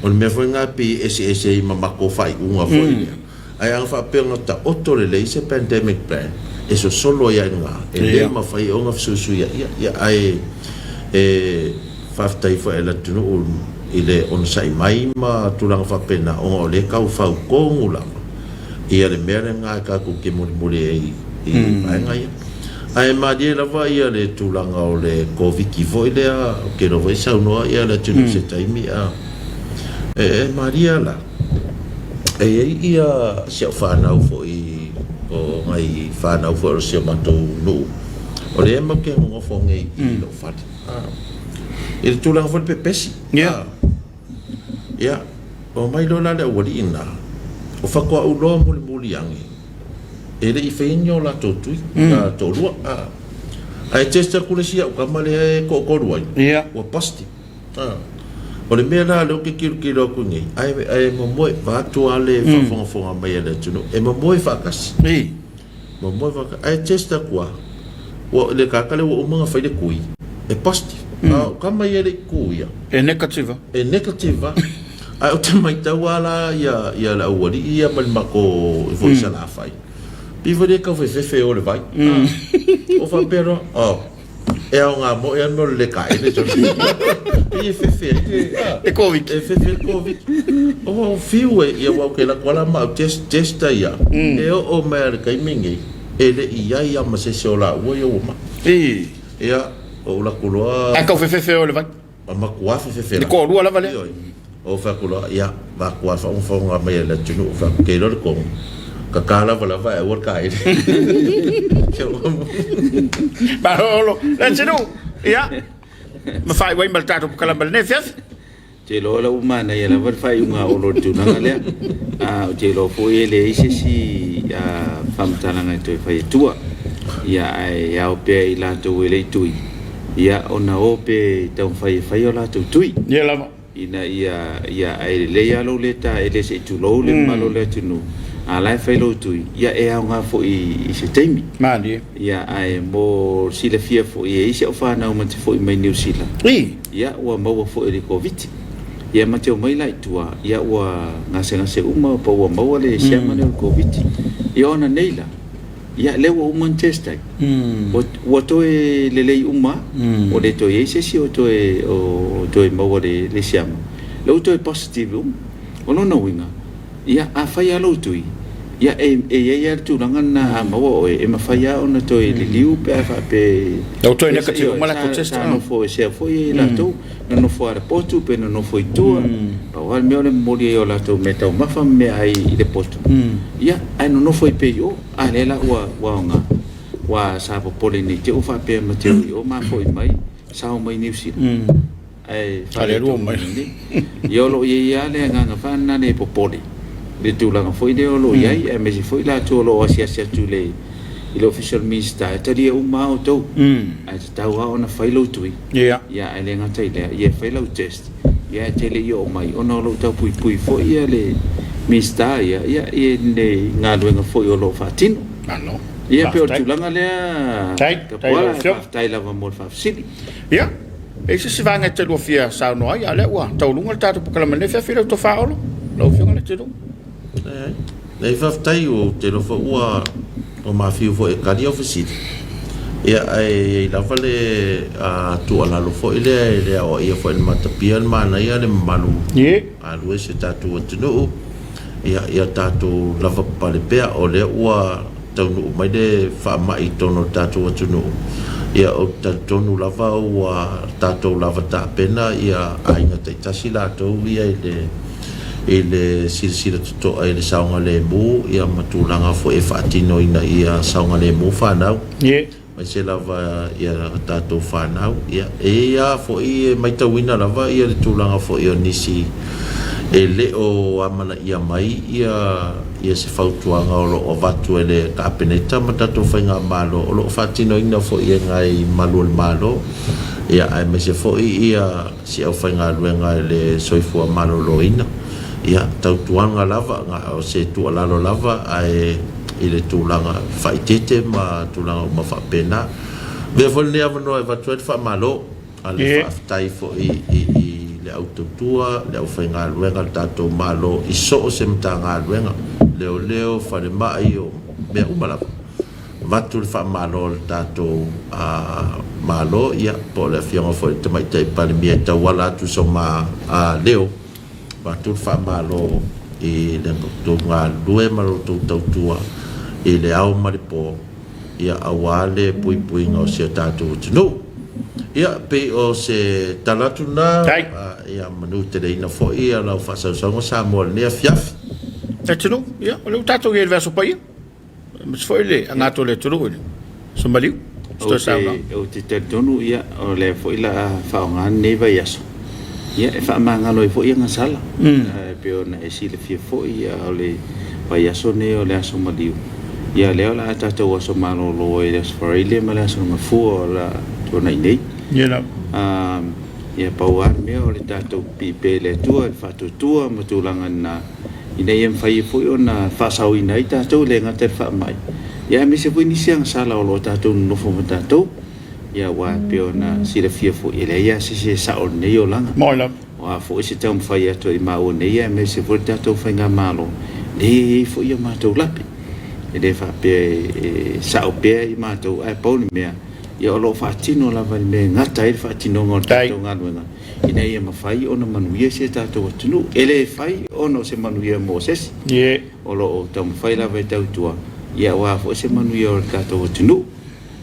O le mea foi lena e pei e eseese ai ma matou faaiuga foi lea. Ae ana faapea na taoto lelei se pandemic plan e sosolo ai lava i ina, e le mafai ona fesuisuiaia. Ia, ae e faafetai foi i le atunuu i le onosai mai ma tulaga faapena ona o lea e tau fau tonu lava ia le mea lena e tatou te mulimuli ai i vaega ia. Ae malie lava ia le tulaga o le Koviti foi lea, ou te iloa foi saunoa ia le atunuu i se taimi, a e malie la. E i ai ia si au fanau foi o nai fanau foi o si o matou nuu o lea matou te nonofo nei i lou fale i le tulaga foi le pepesi. Ia, omai loa la le aualii lena, o faatoa ou loa mulimuli ane e le i faia ni o latou tui toalua. Ae test atu le isi au tama lea e toatolu ai, ua positive. O le mea la lea ou te tilotilo atu nei, ae, ae momoe, vaeatu lava le faafogafoga mai a le atunuu, e momoe faatasi. Momoe faatasi. Ae test atu lava, ua, le tagata lea ua uma ona fai le tui, e positive. A o tama ia e le i tuia. E negative lava. E negative lava. Ae ou te matau lava la ia, ia le aualii ia ma le matou foi i Salafai, pei foi lea e tau fefefe i o i le vai. Ou faapea loa, oh. E aoga moi lava le mea o le le kaele Pei e fefe ai le Le Koviti. E fefe ai le Koviti. O au fiu e ia aua ou te alu atu lava la ma au test test ai lava. E oo mai lava i le taimi lenei, e le i i ai lava ma se isi o laua ia ua mai. Ia, ou alu atu loa. Ae tau fefefe oe i le vai. Matua fefefe Le toalua lava lea. Ioe. Ou fai atu loa, ia, vaku a faafogafoga mai a le atunuu, fai atu, ke iloa le tonu, kaka lava lava ae aua le taele. Malo Olo. Le atunuu, ia, ma faaiu ai ma le tatou polokalame i lenei afiafi. Ou te iloa o la ua manaia lava le faaiuga a Olo i le tulaga lea. Ou te iloa foi e leai se isi faamatalaga e toe fai atua. Ia, ae ao pea i latou e le i tui, ia, ona o pea e taumafai e fai o latou tui. Ia lava. Ina ia, ia, ae lelei lava lou le taele se i tulou le mamalu o le atunuu, a o la e fai lou tui, ia e aoga foi i se taimi. Malie. Ia, ae mo le silafia foi, e i ai si au fanau ma te foi mai Niu Sila. Ia, ua maua foi i le Koviti. Ia, ma te omai la i tua, ia ua gasegase uma pa ua maua le siama lea o le Koviti. Ia ona nei la, ia lea ua uma ona test ai. Ua toe lelei uma, ua le toe i ai se isi o toe, o toe maua le siama. Lea ua toe positive uma. O lona uiga, Ia, a fai lava lou tui, ia e, e i ai lava le tulaga lena a maua oe, e mafai lava ona toe liliu pe a faapea E ua toe negative uma latou test. Sa nofo esea foi latou, na nofo lava i le potu pe na nofo i tua. Pau lava le mea o le momoli ai o latou meataumafa ma meaai i le potu, ia, ae nonofo ai pea i o. A lea la ua, ua aoga, aua sa popole ne i te i ua faapea ma te o i o ma foi mai, sao mai Niu Sila. Ae faaletonu mai. Ia o lo o i ai lava le agaga faanana e popole i le tulaga foi lea o lo o i ai, aemaise foi latou o lo o asiasi atu i le i le Ofisa o le Minisita, e talia uma lava outou. Ae tatau lava ona fai lou tui. Ia. Ia ae le gata i lea, ia e fai lau test, ia ae te le i oo mai ona o lo o tau puipui foi ia le Minisita ia, ia i le galuega foi o lo o faatino. Malo. Ia pei o le tulaga lea Tapuala, ae faafetai lava mo le faafesili. Ia. E i ai se isi vaega e te lua fia saunoa ai, a o lea ua taualuga le tatou polokalame i lenei afiafi lau tofa Olo, lau Afioga Leatinuu. Leai. Leai, faafetai, ou te iloa foi ua ua mafiu foi e tali au fesili. Ia, ae i ai lava le tuualalo foi lea e le aoaia foi e le matapia le manaia le mamalu galue si o tatou atunuu. Ia, ia tatou lavapapale pea, o lea ua taunuu mai le faamai i totonu o le tatou atunuu, ia ou te talitonu lava ua tatou lava tapena ia aiga taitasi latou ia i le i le silasila totoa i le saogalemu ia ma tulaga foi e faatino ina ia saogalemu fanau. Aemaise lava ia tatou fanau. Ia, e i ai lava foi, e matauina lava ia le tulaga foi o nisi e le o amanaia mai ia ia se fautuaga o lo o avatu e le Kapeneta ma tatou faigamalo o lo o faatinoina foi e nai malu o le Malo, ia aemaise foi ia si aufaigaluega i le soifua maloloina. Ia, tautuaga lava, na o se tuualalo lava ae i le tulaga faaeteete ma tulaga uma faapena. Avea foi lenei avanoa e avatu ai le faamalo a le faafetai foi i le au tautua, le aufaigaluega a le tatou Malo i so o se Matagaluega, leoleo, falemai, o mea uma lava. Avatu le faamalo a le tatou Malo, ia, po o le Afioga foi i le Tamaitai Palemia e tauala atu i so ma leo, Avatu le faamalo i le tou galulue ma lo outou tautua i le ao ma le po, ia aua le puipuiga o si o tatou atunuu. Ia, pei o se tala atu lena, ia manuteleina foi lau faasausauga Samoa i lenei afiafi. Atunuu, ia, o lea ua tatou i ai i le vaiaso paia. Aemaise foi le agato o le atunuu i le Aso Maliu. Ou te talitonu ia, o lea foi la a faaaoga lenei vaiaso ia, e faamagalo ai foi agasala. E pei ona e silafia foi, ia, o le vaiaso lenei o le Aso Maliu. Ia, lea o le a tatou aso malolo ai i le Aso Faraile ma le Aso Gafua o le a tuanai nei. Ia, pau lava le mea o le tatou pipii pea i le Atua i le faatuatua ma tulaga na, ina ia mafai ai foi ona faasaoina ai tatou, e le gata i le faamai, ia aemaise foi nisi agasala o lo o tatou nonofo ma tatou. Ia aua e pei ona silafia foi, e leai lava se isi e sao i lenei olaga. O a foi se taumafai atu a maua nei, aemaise foi le tatou faigamalo, leai e i ai foi o matou lape. E le faapea e sao pea i matou, ae pau le mea, ia o lo o faatino lava i le mea e gata ai le faatinoga o le tatou galuega, ina ia mafai ona manuia si a tatou atunuu. E le fai ona o se manuia mo se isi, o lo o taumafai lava e tautua, ia aua foi se manuia o le tatou atunuu.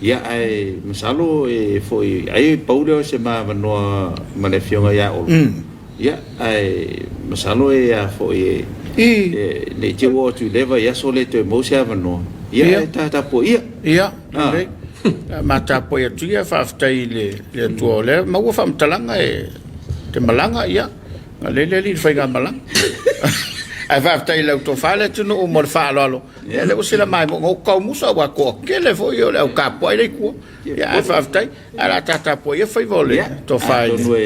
Ia, ae masalo e foi, ai pau lea o se ma avanoa ma le Afioga ia Olo, Ia, ae masalo e a foi e ne i te i ua oo atu i lea vaiaso le toe maua se avanoa, ia ae ta tapuaia. Ia, lelei. Ma tapuai atu ia, faafetai i le Atua o lea maua faamatalaga e te malaga, ia, lelei le alii i le faigamalaga. Ae faafetai i lau tofa le atunuu mo le faaaloalo. Ia, lea ua sila maimoa, ou taumusa aua toatele foi o le au tapuai la i tua. Ia, ae faafetai. Ae o le a ta tapuaia faiva o le tofa i le... Atonu e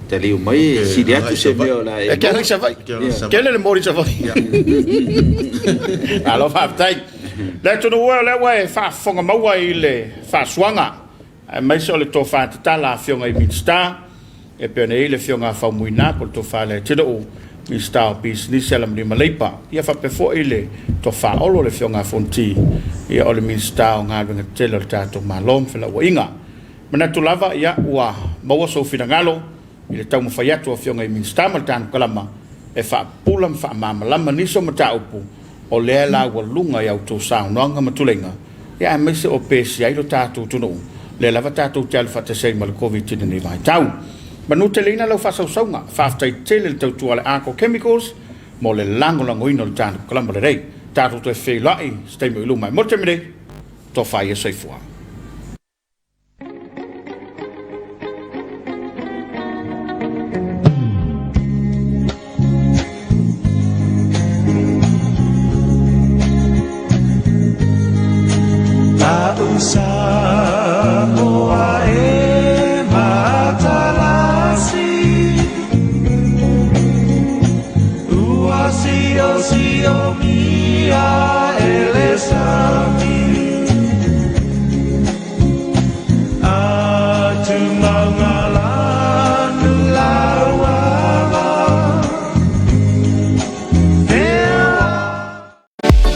taliu mai e sili atu se mea o le a e E te agai i Savaii. Tele le moli i Savaii. Malo faafetai. Le atunuu e o lea ua e faafofoga maua i le faasuaga aemaise o le tofa tatala a Afioga i Minisita e pei ona i ai le Afioga a Faumuina po o le Tofa a Leatinuu, Minisita o Pisinisi, Alamanuia ma Leipa, ia faapea foi le Tofa Olo, le Afioga a Fonoti, ia o le Minisita o Galuega Tetele a le tatou Malo ma Felauaiga. Manatu lava, ia ua maua sou finagalo i le taumafai atu o Afioga i Minisita ma le Tanu Kalama e faapupula ma faamalamalama nisi o mataupu o lea la ua luga i a outou saunoaga ma tuleiga, ia aemaise o pesi ai lo tatou atunuu, lea lava tatou te alu faatasi ai ma le Koviti i lenei vaitau. Manu teleina lau faasausauga, faafetai tele le tautua a le Arco Chemicals mo le lagolagoina o le tatou kalama lelei. Tatou toe feiloai se taimi o i luma. E mo le taimi nei, tofa ia soifua.